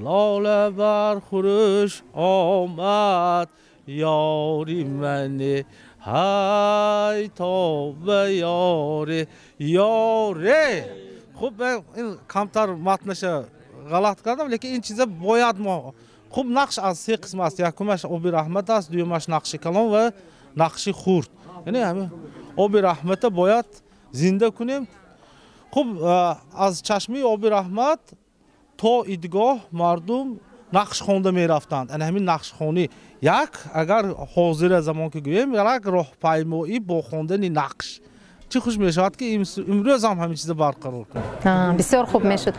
лола бар хурӯш омад, ёри мане, ҳай тоба ёре, ёре. Хуб, ин камтар матнаша ғалат кардам, лекин ин чиза бояд мо. Хуб, нақш аз се қисм аст. Якумаш оби раҳмат аст, дуюмаш нақши калон ва нақши хурд. Яъне ҳамин оби раҳмата бояд зинда кунем. Хуб, аз чашмаи оби раҳмат то идгоҳ мардум нақш хонда мерафтанд. Ана ҳамин нақшхонӣ як, агар ҳозира замон ки гӯем, як роҳпаймоӣ бо хондани нақш. Чӣ хуш мешавад, ки имрӯз ҳам ҳамин чиза барқарор кунем. Бисёр хуб мешуд.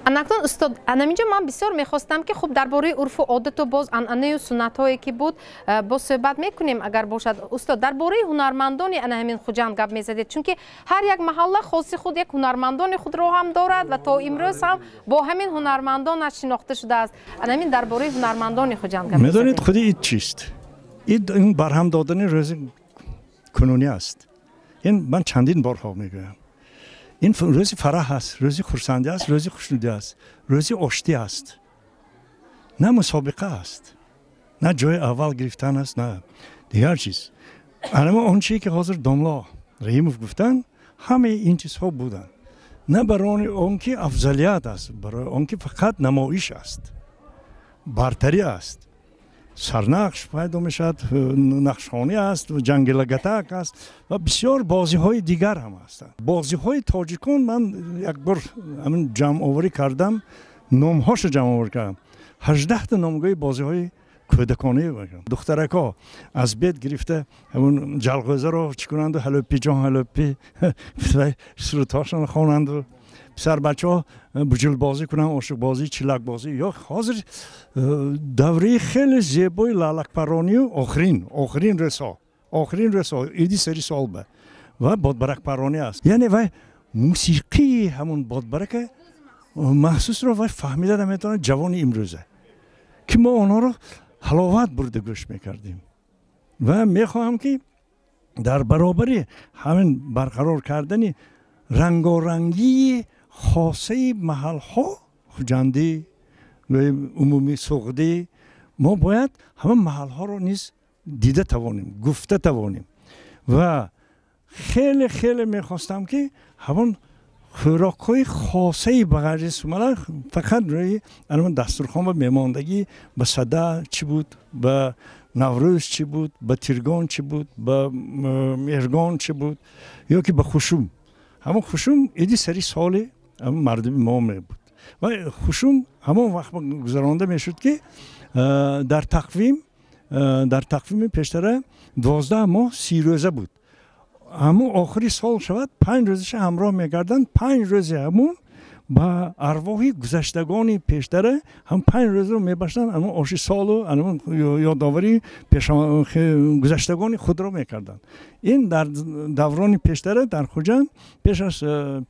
Анакнун устод, анаминҷо ман бисёр мехостам, ки хуб дар бораи урфу одату боз анъанаю суннатҳое ки буд боз суҳбат мекунем агар бошад. Устод, дар бораи ҳунармандони ана ҳамин Хуҷанд гап мезадед, чунки ҳар як маҳалла хоси худ як ҳунармандони худро ҳам дорад ва то имрӯз ҳам бо ҳамин ҳунармандонаш шинохта шудааст. Ана ҳамин дар бораи ҳунармандони Хуҷанд гап мезадед. Медонед худи ид чист? Ид ин барҳам додани рӯзи кунунӣ аст. Ин ман чандин борҳо мегӯям. Ин рӯзи фараҳ аст, рӯзи хурсандӣ аст, рӯзи хушнудӣ аст, рӯзи оштӣ аст. На мусобиқа аст, на ҷои аввал гирифтан аст, на дигар чиз. Анамо он чие ки ҳозир домло Раҳимов гуфтанд, ҳамаи ин чизҳо буданд. На барои он ки афзалият аст, барои он ки фақат намоиш аст, бартарӣ аст. Сарнақш пайдо мешавад, нақшхонӣ аст, ҷанги лагатак аст ва бисёр бозиҳои дигар ҳам ҳастанд. Бозиҳои тоҷикон ман як бор ҳамин ҷамъоварӣ кардам, номҳошо ҷамъоварӣ кардам. 18 номгӯи бозиҳои кӯдаконӣ. Духтаракҳо аз бед гирифта ҳамун ҷалғӯзаро чӣ кунанду, ҳалӯпи ҷон ҳалӯпи сурудҳошонро хонанду, писарбачаҳо буҷулбозӣ кунанд, ошиқбозӣ, чилакбозӣ. Ё ҳозир давраи хеле зебои лалакпаронию охирин рӯзҳо, охирин рӯзҳо иди сари сол ба ва бодбаракпаронӣ аст. Яъне вай мусиқии ҳамун бодбарака махсусро вай фаҳмида наметавонад ҷавони имрӯза, ки мо онҳоро ҳаловат бурда гӯш мекардем. Ва мехоҳам, ки дар баробари ҳамин барқарор кардани рангорангии хосаи маҳалҳо, Хуҷандӣ, умумӣ Суғдӣ, мо бояд ҳама маҳалҳоро низ дида тавонем, гуфта тавонем. Ва хеле хеле мехостам, ки ҳамон хӯрокҳои хосаи ба ғайри сумалак фақат рӯи ҳамон дастурхон ва мемондагӣ ба сада чӣ буд, ба Наврӯз чӣ буд, ба Тиргон чӣ буд, ба Меҳргон чӣ буд, ё ки ба Хушум. Ҳамон Хушум иди сари соли мардуми мо мебуд. Ва Хушум ҳамон вақт гузаронда мешуд, ки дар тақвими пештара 12 моҳ 30 рӯза буд. Ҳамун охири сол шавад, 5 рӯзаша ҳамроҳ мекарданд. 5 рӯзи ҳамун ба арвоҳи гузаштагони пештара ҳам 5 рӯзро мебаштанд, ҳамун оши солу ҳамун ёдоварии гузаштагони худро мекарданд. Ин дар даврони пештара дар Хуҷанд пеш аз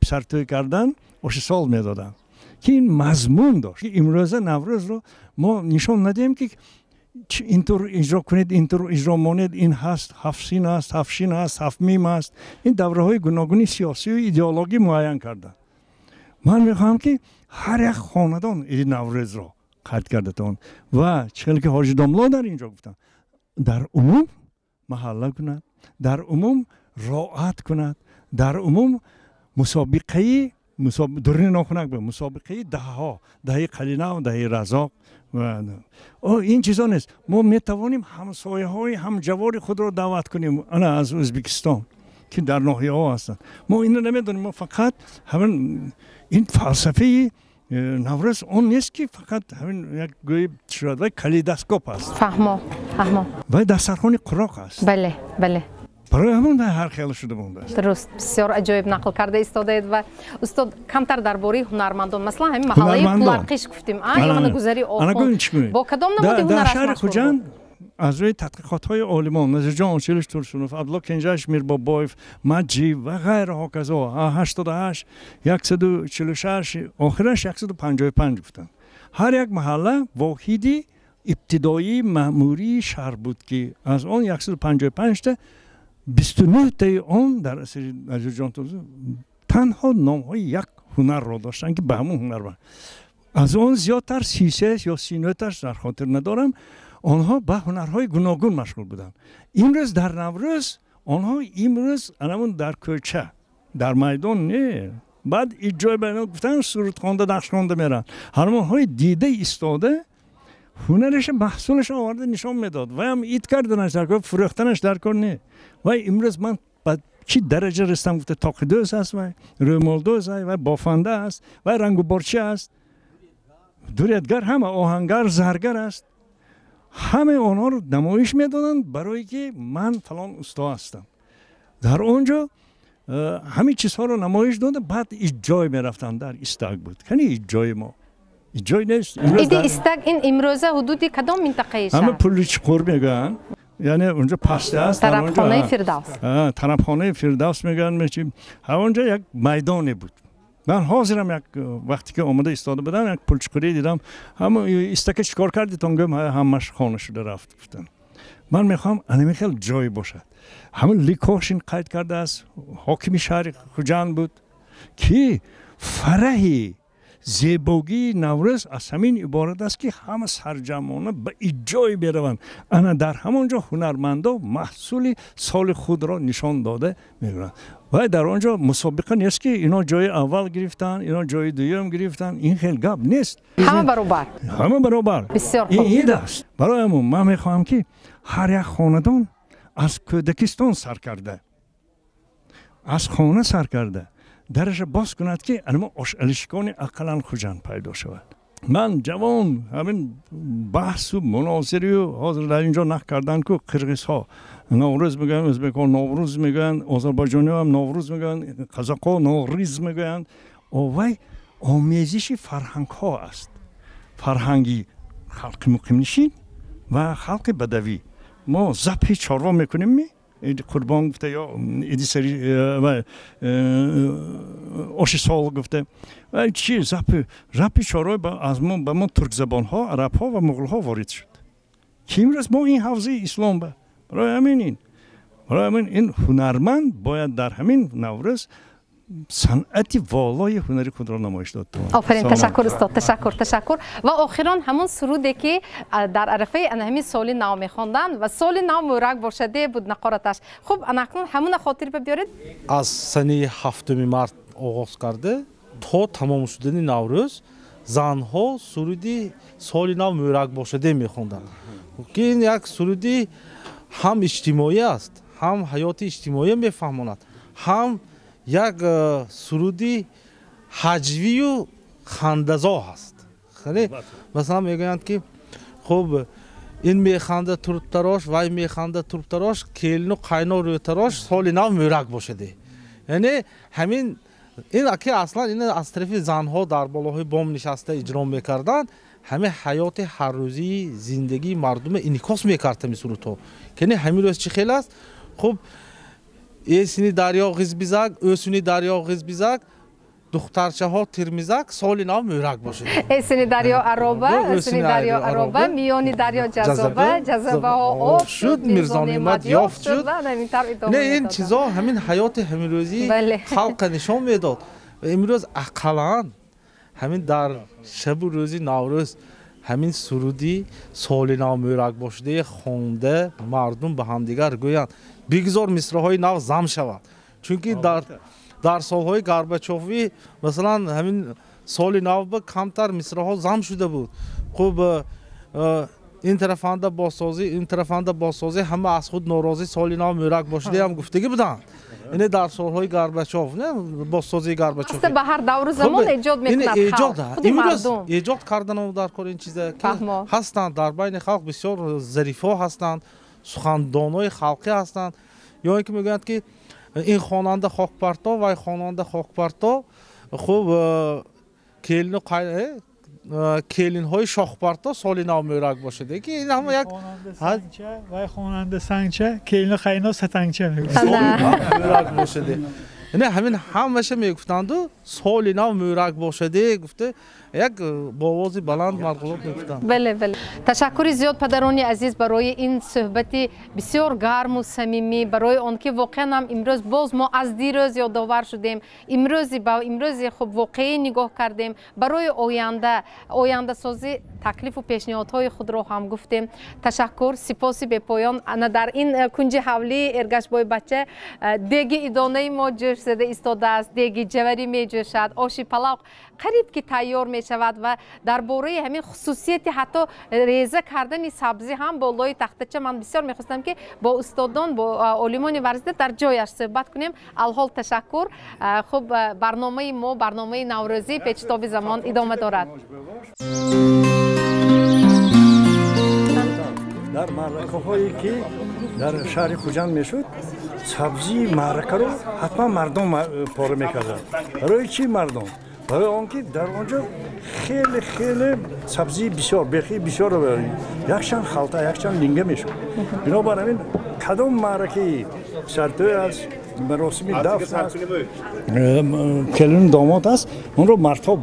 писартӯй кардан оши сол медоданд, ки ин мазмун дошт. Имрӯза Наврӯзро мо нишон надиҳем, ки интур иҷро кунед, интур иҷро монед, ин ҳаст, ҳафт син аст, ҳафт шин аст, ҳафт мим аст. Ин давраҳои гуногуни сиёсию идеологӣ муайян карданд. Ман мехоҳам, ки ҳар як хонадон иди Наврӯзро қайд карда тавонад ва чӣ хеле ки ҳоҷи домло дар ин ҷо гуфтанд, дар умум маҳалла кунад, дар умум роат кунад, дар умум мусобиқаи дурни нохунак мусобиқаи даҳаҳо, даҳаи Қалинав, даҳаи Разоқ, ин чизо нест. Мо метавонем ҳамсояҳои ҳамҷавори худро даъват кунем, ана аз Ӯзбекистон, ки дар ноҳияҳо ҳастанд. Мо инро намедонем. Мо фақат ҳамин ин фалсафаи Наврӯз он нест, ки фақат ҳамин як гӯи шуад, вай калейдоскоп аст. Фаҳмо, фаҳмо. Вай дастархони қуроқ аст. Бале, бале. Барои ҳамон ҳар хел шуда мондааст. Дуруст, бисёр аҷоиб нақл карда истодаед. Ва устод, камтар дар бораи ҳунармандон, масалан ҳамин маҳаллаи Пуларқиш гуфтем, ё мана гузари Охун, бо кадом намуди ҳунараш дар шаҳри Хуҷанд аз рӯи тадқиқотҳои олимон Назирҷон Очилович Турсунов, Абдулло Кенҷаевич Мирбобоев, Маҷиб ва ғайра ҳоказо 88, 146, охираш 155 гуфтанд. Ҳар як маҳалла воҳиди ибтидоии маъмурии шаҳр буд, ки аз он 155 та 29 таи он дар асри Назирҷон Турсунов танҳо номҳои як ҳунарро доштанд, ки ба ҳамон ҳунар аз он зиёдтар 33 ё 39 таш дар хотир надорам, онҳо ба ҳунарҳои гуногун машғул буданд. Имрӯз дар Наврӯз онҳо имрӯз анамун дар кӯча, дар майдон не, баъд иҷои ба инҳо гуфтан сурудхонда, нақшхонда мераванд. Ҳамонҳои дида истода ҳунараша, маҳсулаша оварда нишон медод. Ваям ид карданаш дар кор, фурӯхтанаш дар кор не. Вай имрӯз ман ба чӣ дараҷа расидам гуфта тоқидӯз аст, вай рӯмолдӯз аст, вай бофанда аст, вай рангуборчӣ аст, дуредгар, ҳама оҳангар, заргар аст. Ҳамаи онҳоро намоиш медоданд, барое ки ман фалон усто ҳастам. Дар он ҷо ҳамин чизҳоро намоиш дода, баъд иҷой мерафтанд. Дар Истак буд. Кани иҷои мо? Иҷой нест. Иди Истак ин имрӯза ҳудуди кадом минтақаи шаҳр? Ҳама пули чуқур мегӯянд, яъне онҷо паста аст. Тарабхонаи Фирдавс. Тарабхонаи Фирдавс мегӯянд. Ҳамонҷо як майдоне буд. Ман ҳозирам як вақте ки омода истода будам, як пулчуқурӣ дидам. Ҳама Истака чӣ кор кардитон? Гӯям, ҳамаш хона шуда рафт, гуфтам. Ман мехоҳам анами хел ҷой бошад. Ҳамин Ликошин қайд кардааст, ҳокими шаҳри Хуҷанд буд, ки фараҳи зебогии Наврӯз аз ҳамин иборат аст, ки ҳама сарҷамъона ба иҷой мераванд. Ана дар ҳамон ҷо ҳунармандо маҳсули соли худро нишон дода мераванд. Вай дар он ҷо мусобиқа нест, ки ино ҷои аввал гирифтанд, ино ҷои дуюм гирифтанд. Ин хел гап нест. Ҳама баробар. Ҳама баробар. Бисёр хуб. Ин ид аст. Барои ҳамон ман мехоҳам, ки ҳар як хонадон аз кӯдакистон сар карда, аз хона сар карда, дараша боз кунад, ки анама ошалишкони ақаллан Хуҷанд пайдо шавад. Ман ҷавон ҳамин баҳсу мунозирию ҳозир дар ин ҷо нақл карданд, ку қирғизҳо Наврӯз мегӯянд, ӯзбекҳо Наврӯз мегӯянд, озарбойҷониҳо Наврӯз мегӯянд, қазоқҳо Навриз мегӯянд. Овай омезиши фарҳангҳо аст. Фарҳанги халқи муқимнишин ва халқи бадавӣ. Мо забҳи чорво мекунем, ми иди қурбон гуфта ё иди сари оши сол гуфта, чи забҳи чорво аз мо ба мо туркзабонҳо, арабҳо ва муғулҳо ворид шуд, ки имрӯз мо ин ҳавзаи ислом ба. Барои ҳамин ин, барои ҳамин ин ҳунарманд бояд дар ҳамин Наврӯз санъати волои ҳунари худро намоиш дод. Офарин, ташаккур устод, ташаккур, ташаккур. Ва охирон ҳамон суруде, ки дар арафаи ана ҳамин соли нав мехонданд ва соли нав мӯрак бошаде буд нақораташ. Хуб, ана акнун ҳамуна хотир биёред. Аз санаи 7 март оғоз карда то тамом шудани Наврӯз занҳо суруди соли нав мӯрак бошаде мехонданд, ки ин як суруди ҳам иҷтимоӣ аст, ҳам ҳаёти иҷтимоӣ мефаҳмонад, ҳам як суруди ҳаҷвию хандазо ҳаст. Масалан мегӯянд, ки хуб, Ин механда турбтарош, вай механда турбтарош, келину қайно рӯтарош, соли нав мӯрак бошаде. Яъне ҳамин ин ки аслан ин аз тарафи занҳо дар болоҳои бом нишаста иҷро мекарданд, ҳамин ҳаёти ҳаррӯзии зиндагии мардума инъикос мекард ҳамин сурудҳо. Яъне ҳамин рӯз чӣ хел аст? Хуб, эсини дарё ғизбизак, ӯсуни дарё ғизбизак, духтарчаҳо тирмизак, соли нав мӯрак бошад. Эсини дарё ароба, эсини дарё ароба, миёни дарё ҷазоба, ҷазобаҳо об шуд, Мирзо Неъмат ёфт шуд. Не, ин чизо ҳамин ҳаёти ҳаминрӯзии халқа нишон медод. Ва имрӯз ақаллан ҳамин дар шабу рӯзи Наврӯз ҳамин суруди соли нав мӯрак бошидаи хонда мардум ба ҳамдигар гӯянд, бигзор мисраҳои нав зам шавад. Чунки дар солҳои Горбачовӣ масалан ҳамин соли нав ба камтар мисраҳо зам шуда буд. Хуб, ин тарафанда бозсозӣ, ин тарафанда бозсозӣ, ҳама аз худ норозӣ, соли нав мӯрак бошидаам гуфтагӣ буданд. Ине дар солҳои Горбачов, бозсозии Горбачов. Ба ҳар давру замон эҷод мекунад халқ, худи мардум. Эҷод карданам дар кор ин чиза ки ҳастанд дар байни халқ бисёр зарифҳо ҳастанд, сухандонои халқӣ ҳастанд. Ё ин ки мегӯянд ки ин хонанда хокпарто, вай хонанда хокпарто, хуб, келину келинҳои шохпарто соли нав мӯрак бошад. Ки ин ҳама як вай хонанда сангча, келину қайно сатангча мӯрак бошад. Ин ҳамин ҳамаша мегуфтанду соли нав мӯрак бошаде гуфта як бо овози баланд марғулот мегуфтанд. Бале, бале. Ташаккури зиёд падарони азиз барои ин суҳбати бисёр гарму самимӣ, барои он ки воқеан ҳам имрӯз боз мо аз дирӯз ёдовар шудем, имрӯзи ба имрӯзи хуб воқеӣ нигоҳ кардем, барои ояндасозӣ таклифу пешниҳодҳои худро ҳам гуфтем. Ташаккур, сипоси бепоён. Ана дар ин кунҷи ҳавлии Эргашбой бача деги идонаи мо ҷӯш зада истодааст, деги ҷаварӣ меҷӯшад, оши палав қариб ки тайёр мешавад ва дар бораи ҳамин хусусияти ҳатто реза кардани сабзӣ ҳам болои тахтача ман бисёр мехостам ки бо устодон, бо олимони варзида дар ҷояш суҳбат кунем. Алҳол ташаккур. Хуб, барномаи мо, барномаи наврӯзӣ печитоби замон идома дорад. Дар маъракаҳое ки дар шаҳри Хуҷанд мешуд, сабзии маъракаро ҳатман мардум пора мекарданд. Барои чӣ мардум? Барои он ки дар он ҷо хеле хеле сабзии бисёр, бехии бисёр, якчанд халта, якчанд линга мешуд. Бинобар ҳамин кадом маъракаи сартӯй аст, маросими дафн аст, келину домод аст, онро мардҳо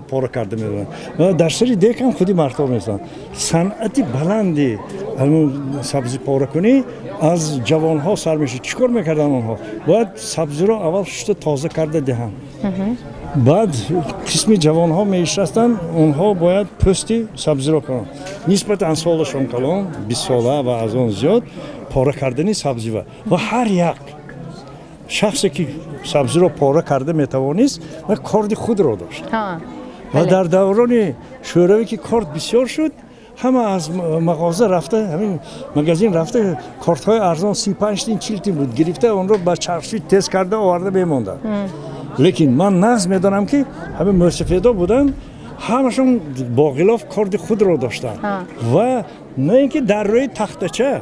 пора карда медоданд ва дар сари дек ҳам худи мардҳо меистанд. Санъати баланди сабзипоракунӣ аз ҷавонҳо сар мешуд. Чӣ кор мекарданд онҳо? Бояд сабзиро аввал шушта тоза карда диҳанд. Баъд қисми ҷавонҳо меишастанд, онҳо бояд пӯсти сабзиро кунанд. Нисбатан солашон калон, 20 сола ва аз он зиёд, пора кардани сабзива ва ҳар як шахсе ки сабзиро пора карда метавонист ва корди худро дошт. Ва дар даврони шӯравӣ ки корд бисёр шуд, ҳама аз мағоза рафта, ҳамин магазин рафта, кортҳои арзон 35 тин, 40 тин буд, гирифта онро ба чархши тез карда оварда мемонданд. Лекин ман нағз медонам ки ҳамин мӯсафедо буданд, ҳамашон бо ғилоф корди худро доштанд ва на ин ки дар рӯи тахтача,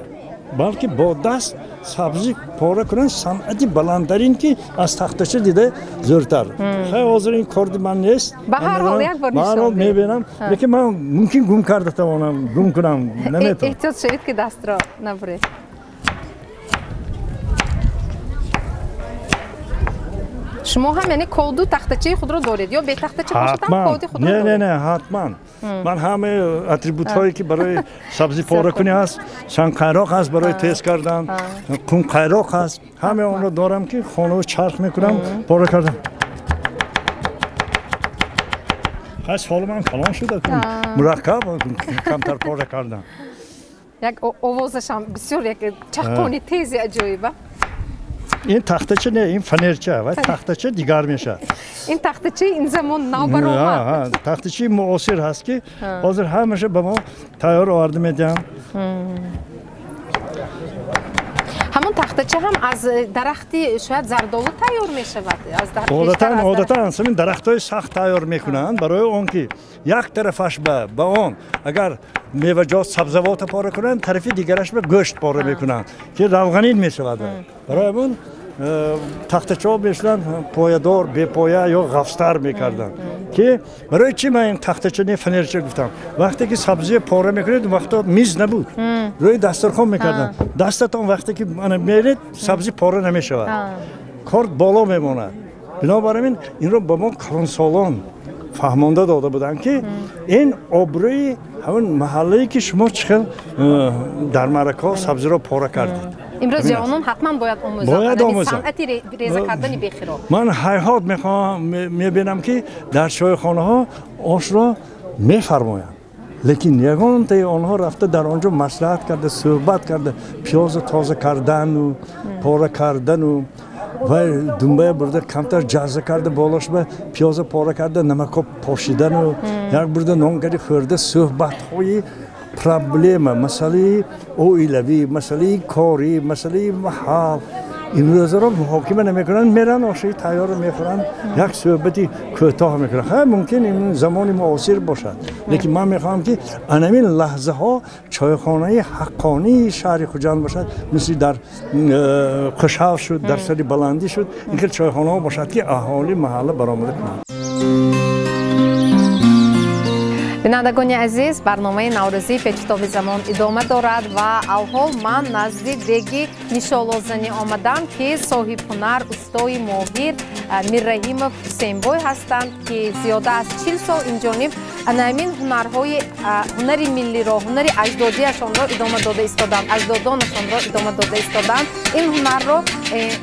балки бо даст сабзӣ пора кунанд, санъати баландтарин ки аз тахтача дида зӯртар. Хай, ҳозир ин корди ман нест, ба ҳар ҳол як бор нишон ҳол мебинам, лекин ман мумкин гум карда тавонам, гум кунам наметавонам. Эҳтиёт шавед ки дастро набуред. Шумо ҳам яъне коду тахтачаи худро доред ё бетахтача бошад ҳам коди худро доред? Не, не, ҳатман. Ман ҳамаи атрибутҳое ки барои сабзипоракунӣ ҳаст, шанқайроқ ҳаст барои тез кардан, қумқайроқ ҳаст, ҳамаи онро дорам ки хонаро чарх мекунам, пора кардан. Хай, соли ман калон шуда, мураккаб камтар пора кардан. Як овозашам бисёр як чаққони тези аҷоиба. Ин тахтача не, ин фанерча, ва тахтача дигар мешавад. Ин тахтачаи ин замон нав баромад. Тахтачаи муосир ҳаст ки ҳозир ҳамаша ба мо тайёр оварда медиҳанд. Ҳамон Тахтача ҳам аз дарахти шояд зардолу тайёр мешавад. Одатан ҳамин дарахтҳои сахт тайёр мекунанд, барои он ки як тарафаш ба он агар меваҷот сабзавота пора кунанд, тарафи дигараш ба гӯшт пора мекунанд, ки равғанин мешавад. Барои он тахтачаҳо мешуданд поядор, бепоя ё ғафстар мекарданд. Ки барои чӣ ман ин тахтача не фанерча гуфтам? Вақте ки сабзия пора мекунед, вақто миз набуд, рӯи дастархон мекарданд. Дастатон вақте ки меред, сабзӣ пора намешавад, корд боло мемонад. Бинобар ин инро ба мо калонсолон фаҳмонда дода буданд, ки ин обрӯи ҳамон маҳаллае ки шумо чӣ хел дар маъракаҳо сабзиро пора кардед. Имрӯз ҷавонон ҳатман бояд омӯзанд санъати реза кардани бехиро. Ман ҳайҳот мехоҳам, мебинам ки дар чойхонаҳо ошро мефармоянд, лекин ягонтаи онҳо рафта дар он ҷо маслиҳат карда, суҳбат карда, пиёза тоза кардану пора кардану ва думбая бурда камтар ҷаза карда, болошба пиёза пора карда, намако пошидану як бурда нон карди хӯрда, суҳбатҳои проблема, масъалаи оилавӣ, масъалаи корӣ, масъалаи маҳал имрӯзаро муҳокима намекунанд, меранд ошои тайёрро мехӯранд, як суҳбати кӯтоҳ мекунанд. Хай, мумкин ин замони муосир бошад, лекин ман мехоҳам ки анамин лаҳзаҳо чойхонаи ҳаққонии шаҳри Хуҷанд бошад, мисли дар Қушав шуд, дар сари баландӣ шуд, ин хел чойхонаҳо бошад, ки аҳоли маҳалла баромада кунанд. Бинандагони азиз, барномаи наврӯзии Печитоби замон идома дорад ва алҳол ман назди деги нишолозанӣ омадам, ки соҳибҳунар устои моҳир Мирраҳимов Ҳусейнбой ҳастанд, ки зиёда аз 40 сол инҷониб анамин ҳунарҳои ҳунари миллиро, ҳунари аҷдодиашонро идома дода истоданд, аҷдодонашонро идома дода истоданд. Ин ҳунарро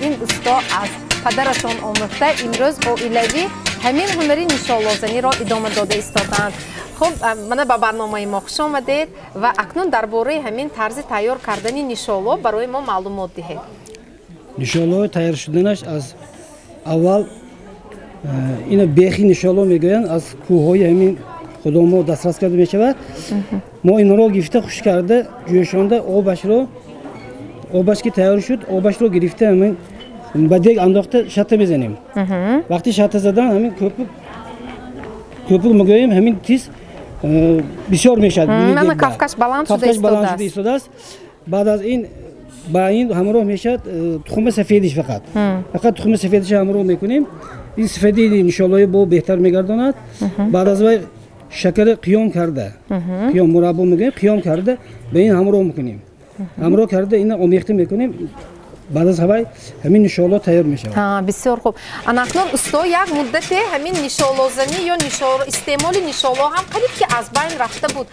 ин усто аз падарашон омӯхта, имрӯз оилавӣ ҳамин ҳунари нишолозаниро идома дода истоданд. Хуб, мана ба барномаи мо хуш омадед ва акнун дар бораи ҳамин тарзи тайёр кардани нишоло барои мо маълумот диҳед. Нишоло тайёр шуданаш аз аввал ина бехи нишоло мегӯянд, аз кӯҳҳои ҳамин худомо дастрас карда мешавад. Мо инро гирифта хушк карда, ҷӯшонда обаш ки тайёр шуд, обашро гирифта ҳамин ба дег андохта шата мезанем. Вақти шата задан ҳамин көпүк мегӯем, ҳамин тиз бисёр мешавад. Мана кафкаш баланд шуда истодааст. Баъд аз ин ба ин ҳамроҳ мешавад тухми сафедиш, фақат тухми сафедиш ҳамроҳ мекунем. Ин сафеди нишолои бо беҳтар мегардонад. Баъд аз вай шакари қиём карда, қиём мураббо мегӯем, қиём карда ба ин ҳамроҳ мекунем. Ҳамроҳ карда ина омехта мекунем. Баъд аз ҳавай ҳамин нишоло тайёр мешавад. Бисёр хуб. Анакнун усто, як муддате ҳамин нишолозанӣ ё истеъмоли нишоло ҳам қариб ки аз байн рафта буд.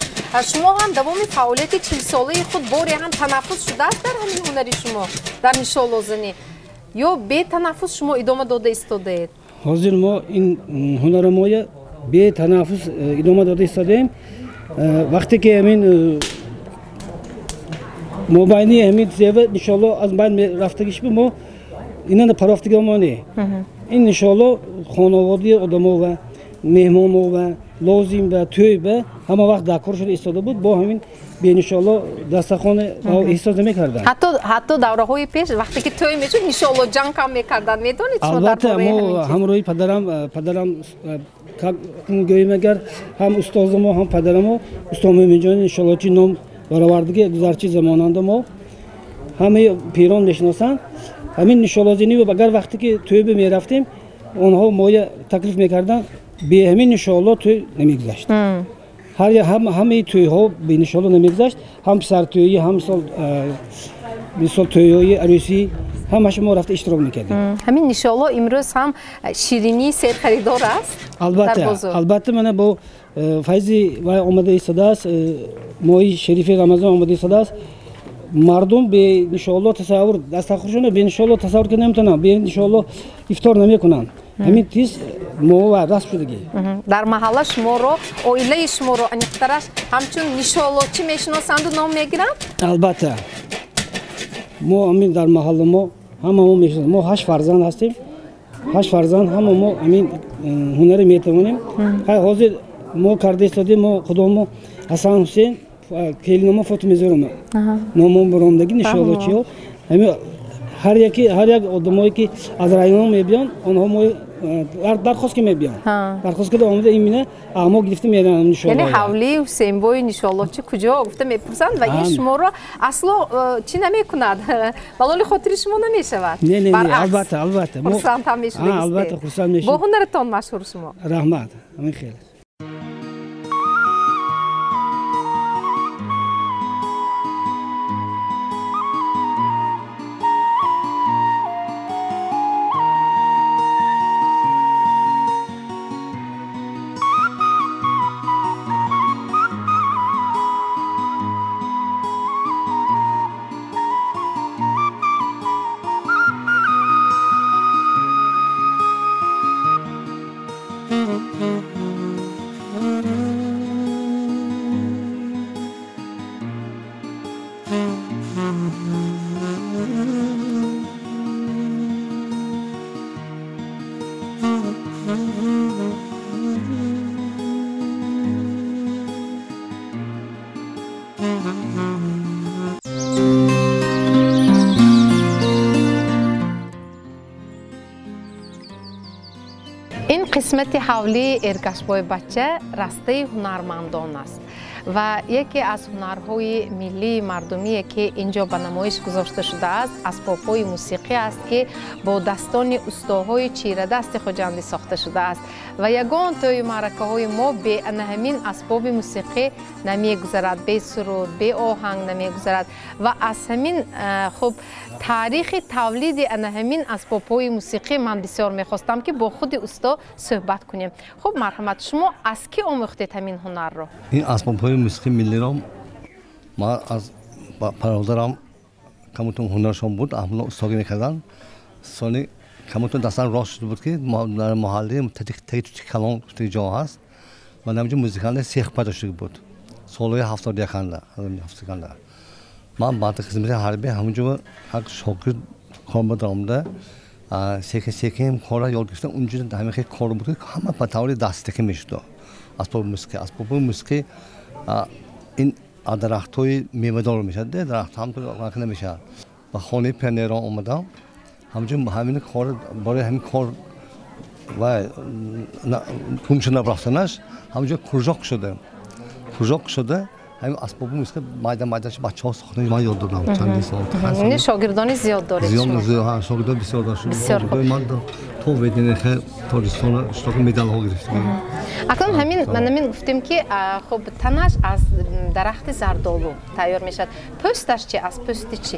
Шумо ҳам давоми фаъолияти 40-солаи худ боре ҳам танаффус шудааст дар ҳамин ҳунари шумо, дар нишолозанӣ, ё бетанаффус шумо идома дода истодаед? Ҳозир мо ин ҳунаро моя бетанаффус идома дода истодаем. Вақте ки ҳамин мобайни ҳамин зева нишоло аз байн рафтагиш бу, мо инана парофтига мо не. Ин нишоло хонаводаи одамо ва меҳмоно ва лозим ва тӯй ва ҳама вақт дар кор шуда истода буд. Бо ҳамин бенишоло дастархона эҳсос намекарданд. Ҳатто давраҳои пеш вақте ки тӯй мешуд, нишоло ҷанг ҳам мекарданд. Медонед шумо дар бораи ҳамин чиз? Албатта, мо ҳамроҳи падарам гӯем агар ҳам устози мо, ҳам падарамо усто Мӯминҷони нишолочи ном баровардагӣ гузарчи замонанда мо ҳамаи пирон мешиносанд. Ҳамин нишолозинӣ агар вақте ки тӯйба мерафтем, онҳо моя таклиф мекарданд, бе ҳамин нишоло тӯй намегузашт. Ҳамаи тӯйҳо бе нишоло намегузашт. Ҳам писартӯйӣ, ҳам мисол тӯйҳои арӯсӣ, ҳамааш мо рафта иштирок мекардем. Ҳамин нишоло имрӯз ҳам ширинии серхаридор аст? Албатта, албатта, мана бо файзи вай омада истодааст, моҳи шарифи Рамазон омада истодааст. Мардум бе нишоло тасаввур дастархонашонро бе нишоло тасаввур карда наметавонанд, бе нишоло ифтор намекунанд. Ҳамин тиз мо расм шудагӣ. Дар маҳалла шуморо, оилаи шуморо аниқтараш ҳамчун нишолочӣ мешиносанду ном мегиранд? Албатта, мо ҳамин дар маҳалла мо ҳама мо мешиносем. Мо 8 фарзанд ҳастем, 8 фарзанд ҳама мо ҳамин ҳунаре метавонем. Ҳозир мо карда истодем, мо худомо Ҳасан Ҳусейн келиномо Фотимазорама номон баромдаги нишолочиҳо. Ҳамин Ҳар як одамое ки аз район мебиён, онҳо мо дархост ки мебиён, дархост карда омада имина мо гирифта мераванд нишолло. Яъне ҳавлии Ҳусейнбои нишоллочи куҷо гуфта мепурсанд ва ин шуморо асло чӣ намекунад, балоли хотири шумо намешавад. Не, не, албатта, албатта. Хурсанд ҳам мешудагистед. Албатта, хурсанд мешудем. Бо ҳунаратон машҳур шумо. Раҳмат, ҳамин хел. Ин қисмати ҳавлии Эргашбой бача растаи ҳунармандон аст ва яке аз ҳунарҳои миллии мардумие ки инҷо ба намоиш гузошта шудааст асбобҳои мусиқӣ аст ки бо дастони устоҳои чирадасти Хуҷандӣ сохта шудааст ва ягон тӯю маъракаҳои мо бе ана ҳамин асбоби мусиқӣ намегузарад, бе суруд, бе оҳанг намегузарад ва аз ҳамин хуб таърихи тавлиди ана ҳамин асбобҳои мусиқӣ ман бисёр мехостам ки бо худи усто суҳбат кунем. Хуб, марҳамат, шумо аз кӣ омӯхтед ҳамин ҳунарро? Ин асбобҳои мусиқии миллиро ман аз бародарам камутон ҳунаршон буд, ҳамона устогӣ мекарданд. Сони камутон дастан рост шуда буд ки дар маҳаллаи таги тути калон гуфтаги ҷо ҳаст ва дар ҳамҷо музиканта сех пайдо шуда буд солҳои 71-анда. Ман баъди хизмати ҳарбӣ ҳамонҷо ҳақ шогирд кор ба даромада секин секин корро ёд гирифтам. Унҷо ҳамин хел кор буд ки ҳама ба таври дастакӣ мешуд. Асбоби мусиқӣ, асбоби мусиқӣ ин аз дарахтҳои мевадор мешавад, дарахт ҳамтур намешавад. Ба хонаи пионерон омадам, ҳамҷо ҳамин кор барои ҳамин кор ва гум шуда рафтанаш ҳамҷо кружок шуда, кружок шуда ҳамин асбоби мусиқӣ майда майдаш бачаҳо сохта ман ёд додам чандин сол. Шогирдони зиёд доред шумо? Зиёд, шогирдон бисёр доштем. Ман то ВДНХ Тоҷикистона иштироки медалҳо гирифтам. Акнун ҳамин ман ҳамин гуфтем ки хуб танаш аз дарахти зардолу тайёр мешавад. Пӯсташ чи? Аз пӯсти чӣ?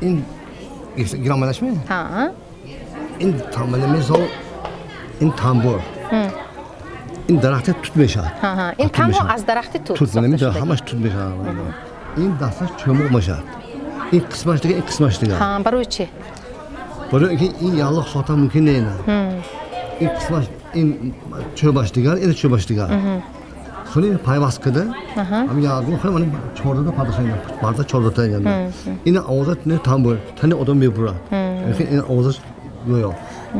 Ин гиромадаш ме? Ин мисол ин тамбур. Ин дарахти тут мешавад. Ин танҳо аз дарахти тут. Тут ҳамаш тут мешавад. Ин дасташ чӯмоқ мешавад. Ин қисмаш дигар, ин қисмаш дигар. Барои чӣ? Барои ин ки ин яллоқ сохтан мумкин не. Ин қисмаш ин чӯбаш дигар, ин чӯбаш дигар. Сони пайваст карда, ҳамин ягон хел ман чордата падаша парда чордата янда. Ин овоза тамбур, тани одам мебурад. Ин овозаш гӯё.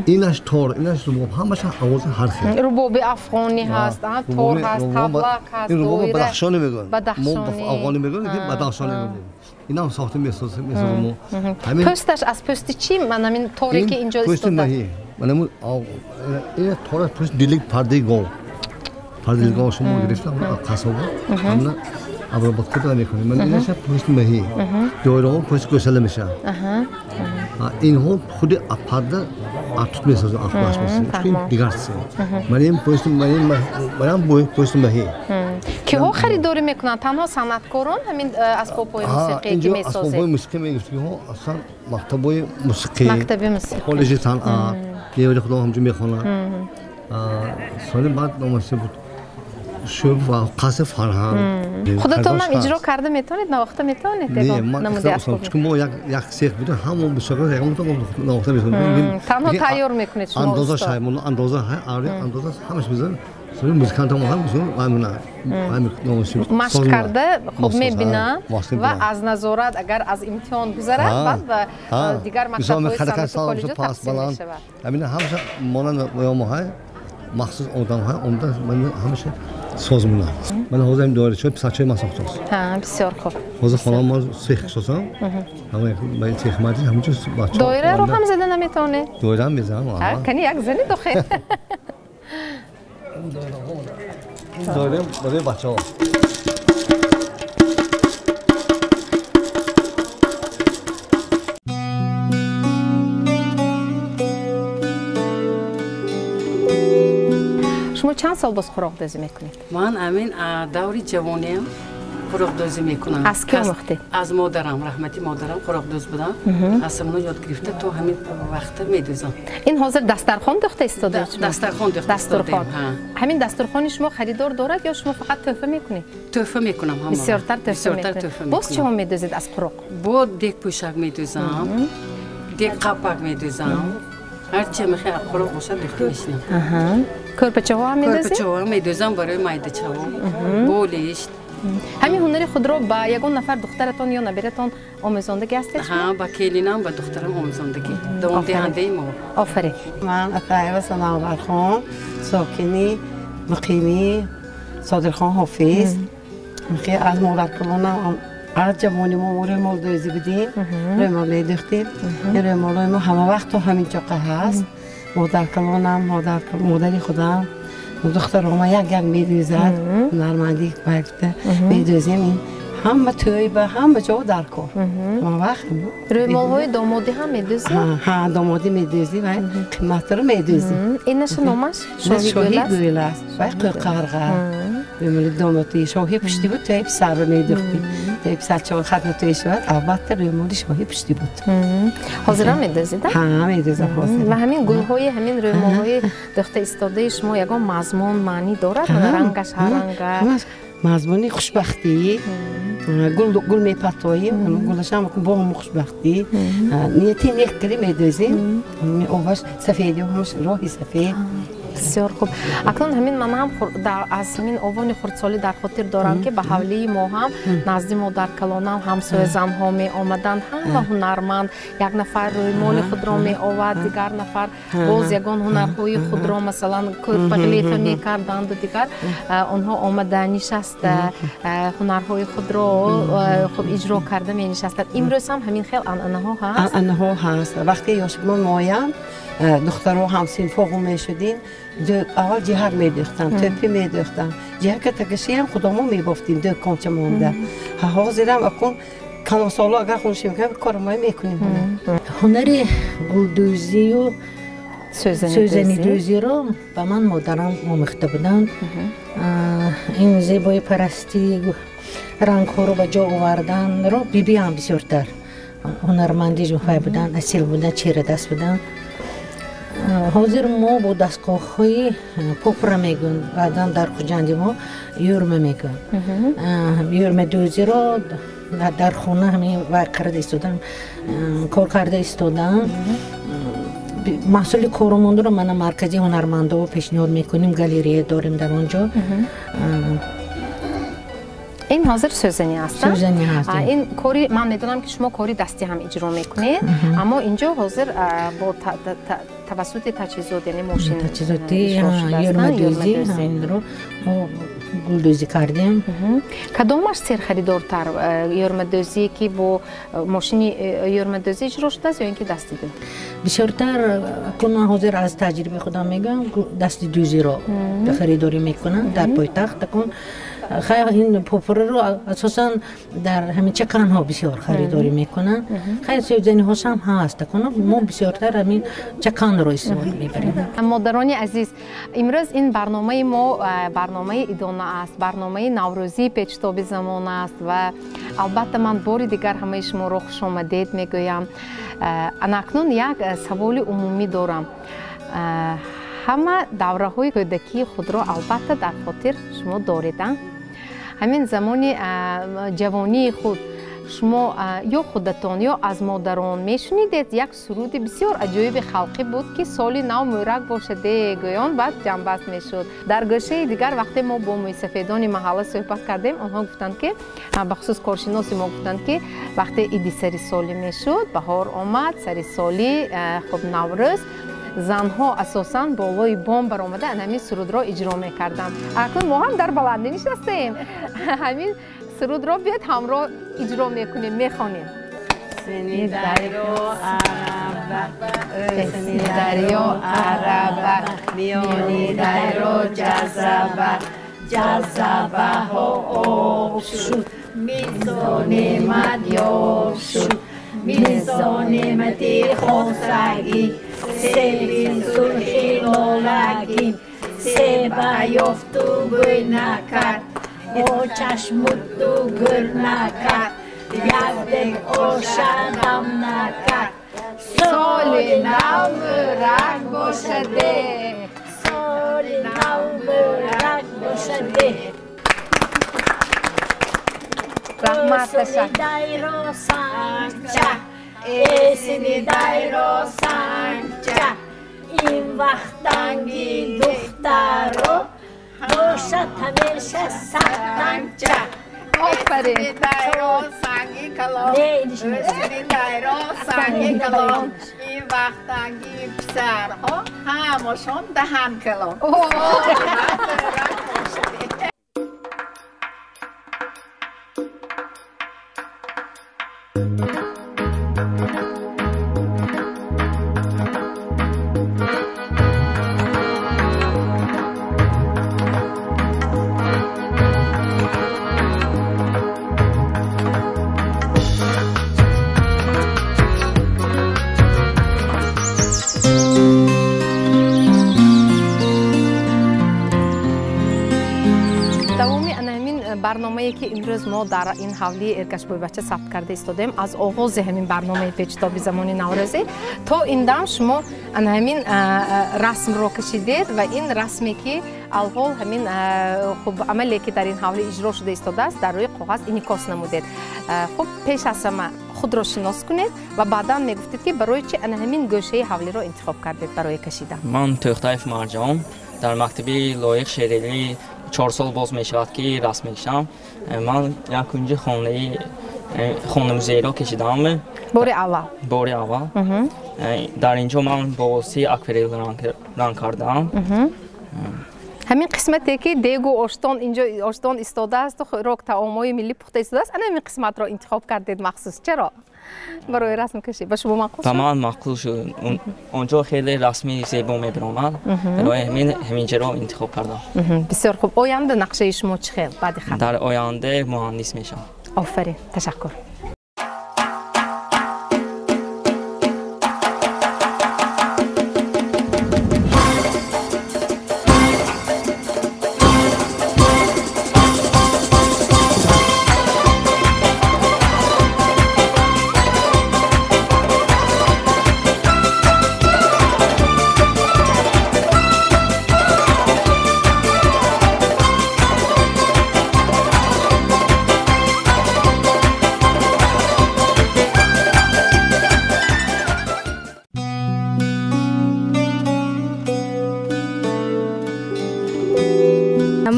Инаш тор, инаш рубоб, ҳамааш овози ҳар хел. Рубоби афғонӣ ҳаст, тор ҳаст, таблак ҳаст, ин рубоби бадахшонӣ мегӯянд. Мо афғонӣ мегӯем, ки бадахшонӣ мегӯем. Инам сохта месозем мо. Пӯсташ аз пӯсти чӣ? Ман ҳамин торе ки инҷо истода. Пӯсти маҳӣ. Ман ҳамин ин тор аз пӯсти дилик пардаи гов. Пардаи гов шумо гирифта қасоба, ҳамна обработка мекунем. Ман инаша пӯсти маҳӣ. Доираҳо пӯсти гӯсала мешавад. Инҳо худи парда тут месозем, афбаш месозем. Чунки дигар чиз. Ман ин пӯсти манам пӯсти маҳӣ. Киҳо харидорӣ мекунанд? Танҳо санъаткорон ҳамин асбобҳои мусиқие ки месозед? Асбобҳои мусиқӣ мегуфтиҳо аслан мактабҳои мусиқӣ, мактаби мусиқӣ, коллеҷи санъат, девори худо ҳамҷо мехонанд. Соли баъд номаси буд шӯб ва қасри фарҳанг. Худатонам иҷро карда метавонед, навохта метавонед? Не, ман чунки мо як сех будем, ҳамо бисёр ягонта навохта метавонем. Танҳо тайёр мекунед шумо? Андоза шаймон, андоза, андоза ҳамаш мезанем. Музикантам ҳам машқ карда хуб мебинанд ва аз назорат агар аз имтиҳон гузарад, баъд ба дигар мактабҳои санъату коллеҷҳо тақсим мешавад. Ҳамин ҳамаша монанд ё моҳай махсус одамҳай омда ҳамаша соз монанд. Ман ҳозир ҳам доирачаҳои писарчаи ман сохтааст. Ҳа, бисёр хуб. Ҳозир хонаам ман сех созам. Ҳама сех маҷлис ҳаминҷо бачаҳо. Доираро ҳам зада наметавонед? Доира ҳам мезанам. Ҳа, кани як занед охир. Доира барои бачаҳо. Шумо чанд сол боз қуроқдӯзӣ мекунед? Ман ҳамин даври ҷавониам қуроқдӯзӣ мекунам. Аз кӣ омӯхтед? Аз модарам, раҳмати модарам қуроқдӯз будам. Аз ҳамон ёд гирифта то ҳамин вақта медӯзам. Ин ҳозир дастархон дӯхта истодаед шумо? Дастархон дӯхта истодаем. Ҳамин дастархони шумо харидор дорад ё шумо фақат тӯҳфа мекунед? Тӯҳфа мекунам ҳама. Бисёртар тӯҳфа мекунед. Боз чиҳо медӯзед аз қуроқ? Бо дегпӯшак медӯзам, дегқапак медӯзам. Ҳарчи мехоҳ қуроқ бошад дӯхта мешинам. Кӯрпачаҳо ҳам медӯзед? Кӯрпачаҳо ҳам медӯзам барои майдачаҳо, болишт. Ҳамин ҳунари худро ба ягон нафар духтаратон ё набиратон омӯзондагӣ ҳастед? Ҳа, ба келинам, ба духтарам омӯзондагӣ. Давомдиҳандаи мо. Офарин. Ман Атаева Санавархон, сокини муқими Содирхон Ҳофиз. Аз модаркалонам аз ҷавони мо рӯмолдӯзӣ будем, рӯмол медӯхтем. Ин рӯмолҳои мо ҳама вақт то ҳамин ҷоқа ҳаст. Модаркалонам, модари худам, духтарома як-як медӯзад, ҳунармандӣ гуфта медӯзем. Ин ҳама тӯй ба ҳама ҷо дар кор. Ҳама вақт рӯмолҳои домодӣ ҳам медӯзед? Ҳа, домодӣ медӯзем ва қиматро медӯзем. Ин наша номаш? Шоҳи гӯл аст ва қӯқарға. Рӯмоли домодӣ шоҳи пуштӣ буд, тӯи писарро медӯхтем. Тӯи писарчаҳо хатма тӯй шавад, албатта рӯмоли шоҳи пуштӣ буд. Ҳозирам медӯзед? Ҳа, медӯзам ҳозир. Ва ҳамин гулҳои, ҳамин рӯмолҳои дӯхта истодаи шумо ягон мазмун, маънӣ дорад? Рангаш ҳар ранга? Мазмуни хушбахтӣ. Гул мепартоем, гулашам бо ҳам хушбахтӣ. Нияти нек кардем медӯзем. Оваш сафедӣ, роҳи сафед. Бисёр хуб. Акнун ҳамин ман ҳам аз ҳамин овони хурдсолӣ дар хотир дорам, ки ба ҳавлии мо ҳам назди модаркалонам ҳамсоя занҳо меомаданд, ҳама ҳунарманд. Як нафар рӯймоли худро меовард, дигар нафар боз ягон ҳунарҳои худро, масалан кӯрпа ғилефа мекарданду дигар. Онҳо омада нишаста, ҳунарҳои худро хуб иҷро карда менишастанд. Имрӯз ҳам ҳамин хел анъанаҳо ҳаст? Анъанаҳо ҳаст. Вақте ёшмо моям, духтаро ҳамсинфоғу мешудем, аввал ҷиҳак медӯхтам, тӯпӣ медӯхтам. Ҷиҳака такашиам худамо мебофтем, дӯконча монда. Ҳозирам акун калонсоло агар хуншем кормо мекунем. Ҳунари гулдӯзию сӯзанидӯзиро ба ман модарам омӯхта буданд. Ин зебоипарастӣ, рангҳоро ба ҷо оварданро бибиам бисёртар ҳунарманди ҷуфай буданд, асил буданд, чирадаст буданд. Ҳозир мо бо дастгоҳҳои попра мегӯем, баъдан дар Хуҷанди мо юрма мегӯем. Юрмадӯзиро дар хона ҳамин вай карда истодам, кор карда истодам. Маҳсули коромонро мана маркази ҳунармандо пешниҳод мекунем, галерея дорем дар он ҷо. Ин ҳозир сӯзанӣ аст? Сӯзанӣ ҳаст. Ин кори ман медонам, ки шумо кори дастӣ ҳам иҷро мекунед, аммо инҷо ҳозир бо тавассути таҷҳизот, яъне мошин таҷҳизоти юрмадӯзӣ ҳаминро мо гулдӯзӣ кардем. Кадомаш серхаридортар? Юрмадӯзие ки бо мошини юрмадӯзӣ иҷро шудааст ё ин ки дастидӯ? Бисёртар кун ман ҳозир аз таҷрибаи худам мегӯям, дастидӯзиро харидорӣ мекунанд дар пойтахт. Акун хайр, ин попураро асосан дар ҳамин чаканҳо бисёр харидорӣ мекунанд. Хайр, сӯзаниҳош ҳам ҳаст, акун мо бисёртар ҳамин чаканро истифода мебарем. Модарони азиз, имрӯз ин барномаи мо барномаи идона аст, барномаи наврӯзии печтоби замон аст ва албатта ман бори дигар ҳамаи шуморо хушомадед мегӯям. Анакнун як саволи умумӣ дорам. Ҳама давраҳои кӯдакии худро албатта дар хотир шумо доред. Ҳамин замони ҷавонии худ шумо ё худатон ё аз модарон мешунидед як суруди бисёр аҷоиби халқӣ буд, ки соли нав мӯрак бошаде гӯён баъд ҷамъбаст мешуд. Дар гӯшаи дигар вақте мо бо мӯйсафедони маҳалла суҳбат кардем, онҳо гуфтанд, ки бахусус коршиноси мо гуфтанд, ки вақте иди сари солӣ мешуд, баҳор омад, сари солӣ, хуб, Наврӯз, Занҳо асосан болои бом баромада ҳамин сурудро иҷро мекарданд. Акнун мо ҳам дар баландӣ нишастаем. Ҳамин сурудро биёед ҳамроҳ иҷро мекунем, мехонем. Сини дарё араба, сини дарё араба, миёни дарё ҷазаба, ҷазабаҳо об шуд, мирзо неъмат ёфт шуд, мирзо неъмати хосагӣ, себи сурхи лолагӣ, себа ёфту гӯй накард, бо чашмуту гӯр накард, як дек оша дам накард. Соли нав муборак бошаде, соли нав муборак бошаде. Раҳмат, ташаккур. Дайро сангча, эсини дайро сангча, ин вақтанги духтаро бошад ҳамеша саттанча. Офарин. Дайро санги калон, эсини дайро санги калон, ин вақтанги писарҳо ҳамашон даҳан калон. Барномае ки имрӯз мо дар ин ҳавлии Эргашбойбача сабт карда истодаем, аз оғози ҳамин барномаи печитоби замони наврӯзӣ то ин дам шумо ана ҳамин расмро кашидед ва ин расме ки алҳол ҳамин хуб амале ки дар ин ҳавлӣ иҷро шуда истодааст дар рӯи коғаз инъикос намудед. Хуб, пеш аз ҳама худро шинос кунед ва баъдан мегуфтед ки барои чи ана ҳамин гӯшаи ҳавлиро интихоб кардед барои кашидан. Ман Тӯхтаев Марҷон, дар мактаби Лоиқ Шералӣ 4 сол боз мешавад ки расм мекашам. Ман як кунҷи хона музейро кашидам. Бори аввал? Бори аввал. Дар ин ҷо ман бо воситаи акварел ранг кардам. Ҳамин қисмате ки дегу оштон инҷо оштон истодааст, хӯрок таомҳои миллӣ пухта истодааст, ана ҳамин қисматро интихоб кардед махсус. Чаро? Барои расмкашӣ ба шумо маъқул шуд? Ба ман маъқул шуд. Он ҷо хеле расми зебо мебаромад. Барои ҳамин ҷоро интихоб кардам. Бисёр хуб. Оянда нақшаи шумо чӣ хел баъди хатм? Дар оянда муҳандис мешавам. Офарин, ташаккур.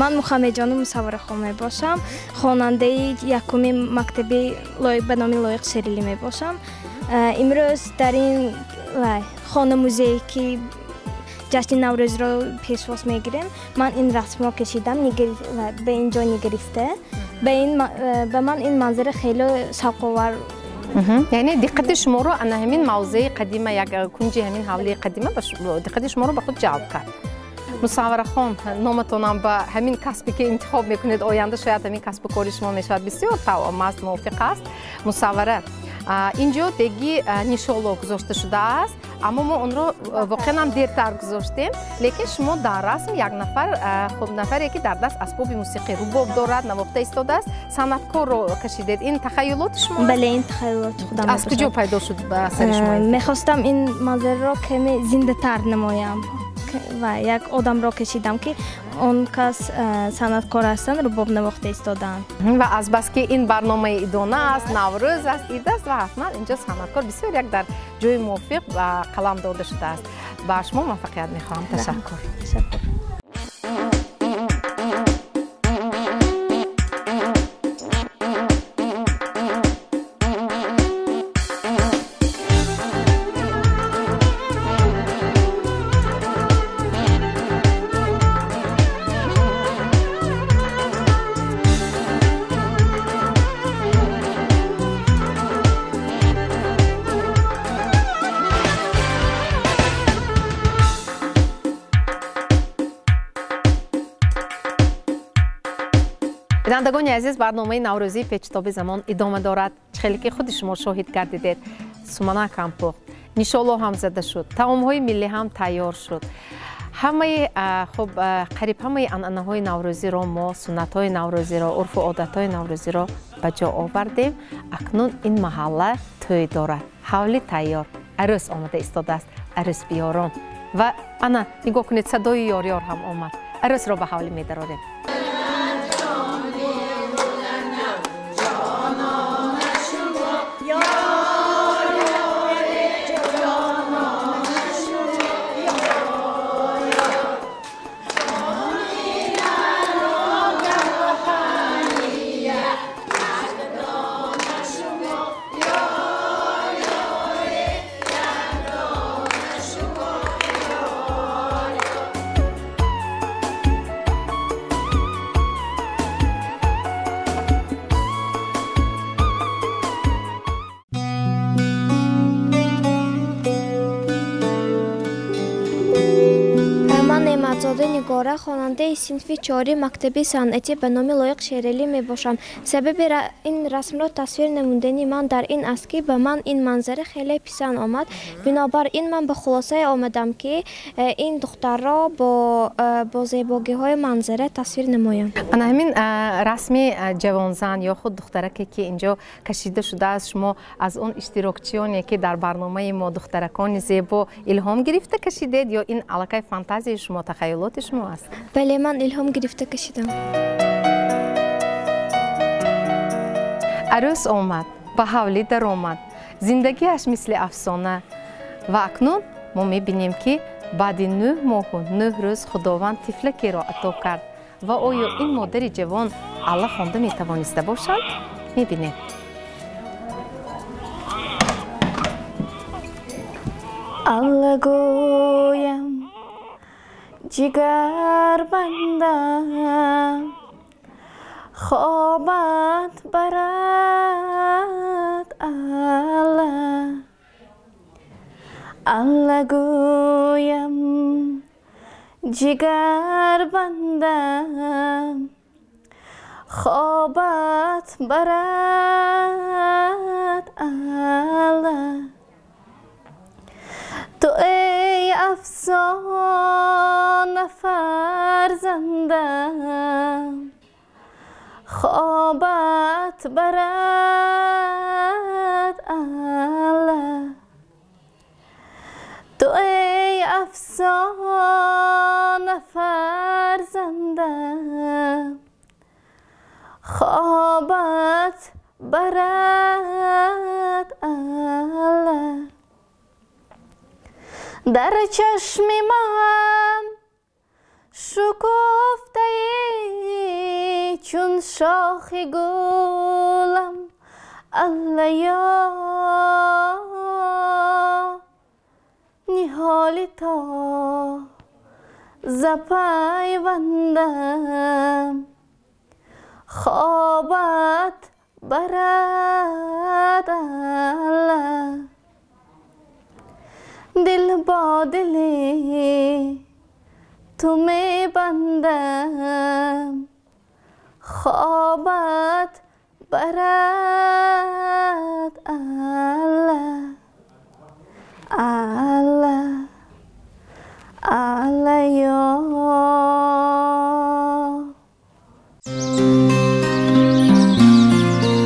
Ман Мухаммедҷону Мусавварахон мебошам, хонандаи якуми мактаби ба номи Лоиқ Шералӣ мебошам. Имрӯз дар ин хона-музее ки ҷашни Наврӯзро пешвоз мегирем, ман ин расмро кашидам, ба ин ҷо нигариста. Ба ман ин манзара хеле шавқовар. Яъне диққати шуморо ана ҳамин мавзеи қадима, як кунҷи ҳамин ҳавлии қадима диққати шуморо ба худ ҷалб кард. Мусавварахон, номатонам ба ҳамин касбе ки интихоб мекунед, оянда шояд ҳамин касбу кори шумо мешавад, бисёр тавъам аст, мувофиқ аст. Мусаввара, инҷо деги нишоло гузошта шудааст, аммо мо онро воқеан ҳам дертар гузоштем, лекин шумо дар расм як нафар, хуб, нафаре ки дар даст асбоби мусиқӣ рубоб дорад, навохта истодааст, санъаткорро кашидед. Ин тахайюлоти шумо? Бале, ин тахайюлоти худам. Аз куҷо пайдо шуд ба сари шумо? Мехостам ин манзараро каме зиндатар намоям ва як одамро кашидам ки он кас санъаткор ҳастанд, рубоб навохта истодаанд. Ва азбаски ин барномаи идона аст, Наврӯз аст, ид аст ва ҳатман инҷо санъаткор бисёр як дар ҷои мувофиқ ба қалам дода шудааст. Ба шумо муваффақият мехоҳам. Ташаккур. Ташаккур. Бинандагони азиз, барномаи наврӯзии Печитоби замон идома дорад. Хеле ки худи шумо шоҳид гардидед, суманак ҳам пухт, нишоло ҳам зада шуд, таомҳои миллӣ ҳам тайёр шуд. Ҳамаи хуб, қариб ҳамаи анъанаҳои наврӯзиро мо, суннатҳои наврӯзиро, урфу одатҳои наврӯзиро ба ҷо овардем. Акнун ин маҳалла тӯй дорад, ҳавлӣ тайёр, арӯс омада истодааст, арӯс биёрон. Ва ана нигоҳ кунед, садои ёрёр ҳам омад. Арӯсро ба ҳавлӣ медарорем. Нигора, хонандаи синфи 4 мактаби санъатӣ ба номи Лоиқ Шералӣ мебошам. Сабаби ин расмро тасвир намудани ман дар ин аст, ки ба ман ин манзара хеле писанд омад. Бинобар ин ман ба хулосае омадам, ки ин духтарро бо зебогиҳои манзара тасвир намоям. Ана ҳамин расми ҷавонзан ё худ духтараке, ки инҷо кашида шудааст, шумо аз он иштирокчиёне, ки дар барномаи мо духтаракони зебо илҳом гирифта кашидед, ё ин аллакай фантазияи шумо, тахайюлоти шумо аст? Бале, ман илҳом гирифта кашидам. Арӯс омад, ба ҳавлӣ даромад, зиндагиаш мисли афсона. Ва акнун мо мебинем, ки баъди 9 моҳу 9 рӯз Худованд тифлакеро ато кард. Ва оё ин модари ҷавон алла хонда метавониста бошад? Мебинем. Алла гӯям, ҷигар бандам, хобат барад Алла. Алла гӯям, ҷигар бандам, хобат барад Алла. Ту эй афсона фарзандам, хобат барад Алла. Ту эй афсона фарзандам, хобат барад Алла. Дар чашми ман шукуфтаи чун шохи гулам, Аллаё, ниҳоли то запайвандам, хобат барад Алла. Дил бо дили ту мебандам, хобат барад Алла. Алла, Аллаё.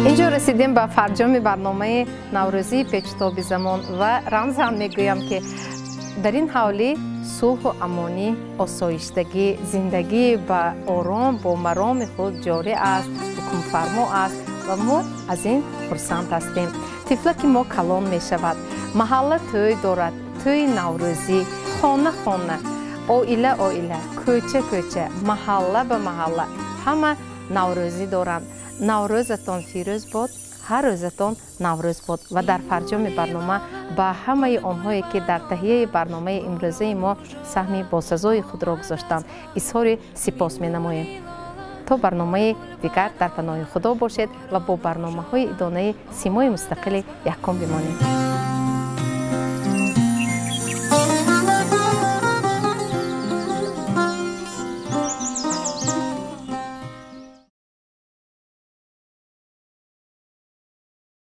Инҷо расидем ба фарҷоми барномаи наврӯзии Печитоби замон ва рамзан мегӯям, ки дар ин ҳавлӣ сулҳу амонӣ, осоиштагӣ, зиндагӣ ба ором бо мароми худ ҷорӣ аст, ҳукмфармо аст ва мо аз ин хурсанд ҳастем. Тифлаки мо калон мешавад, маҳалла тӯй дорад, тӯи наврӯзӣ, хона хона, оила оила, кӯча кӯча, маҳалла ба маҳалла ҳама наврӯзӣ доранд. Наврӯзатон фирӯз бод, ҳар рӯзатон наврӯз бод. Ва дар фарҷоми барнома ба ҳамаи онҳое, ки дар таҳияи барномаи имрӯзаи мо саҳми босазои худро гузоштанд, изҳори сипос менамоем. То барномаи дигар дар паноҳи Худо бошед ва бо барномаҳои идонаи Симои мустақили якум бимонед.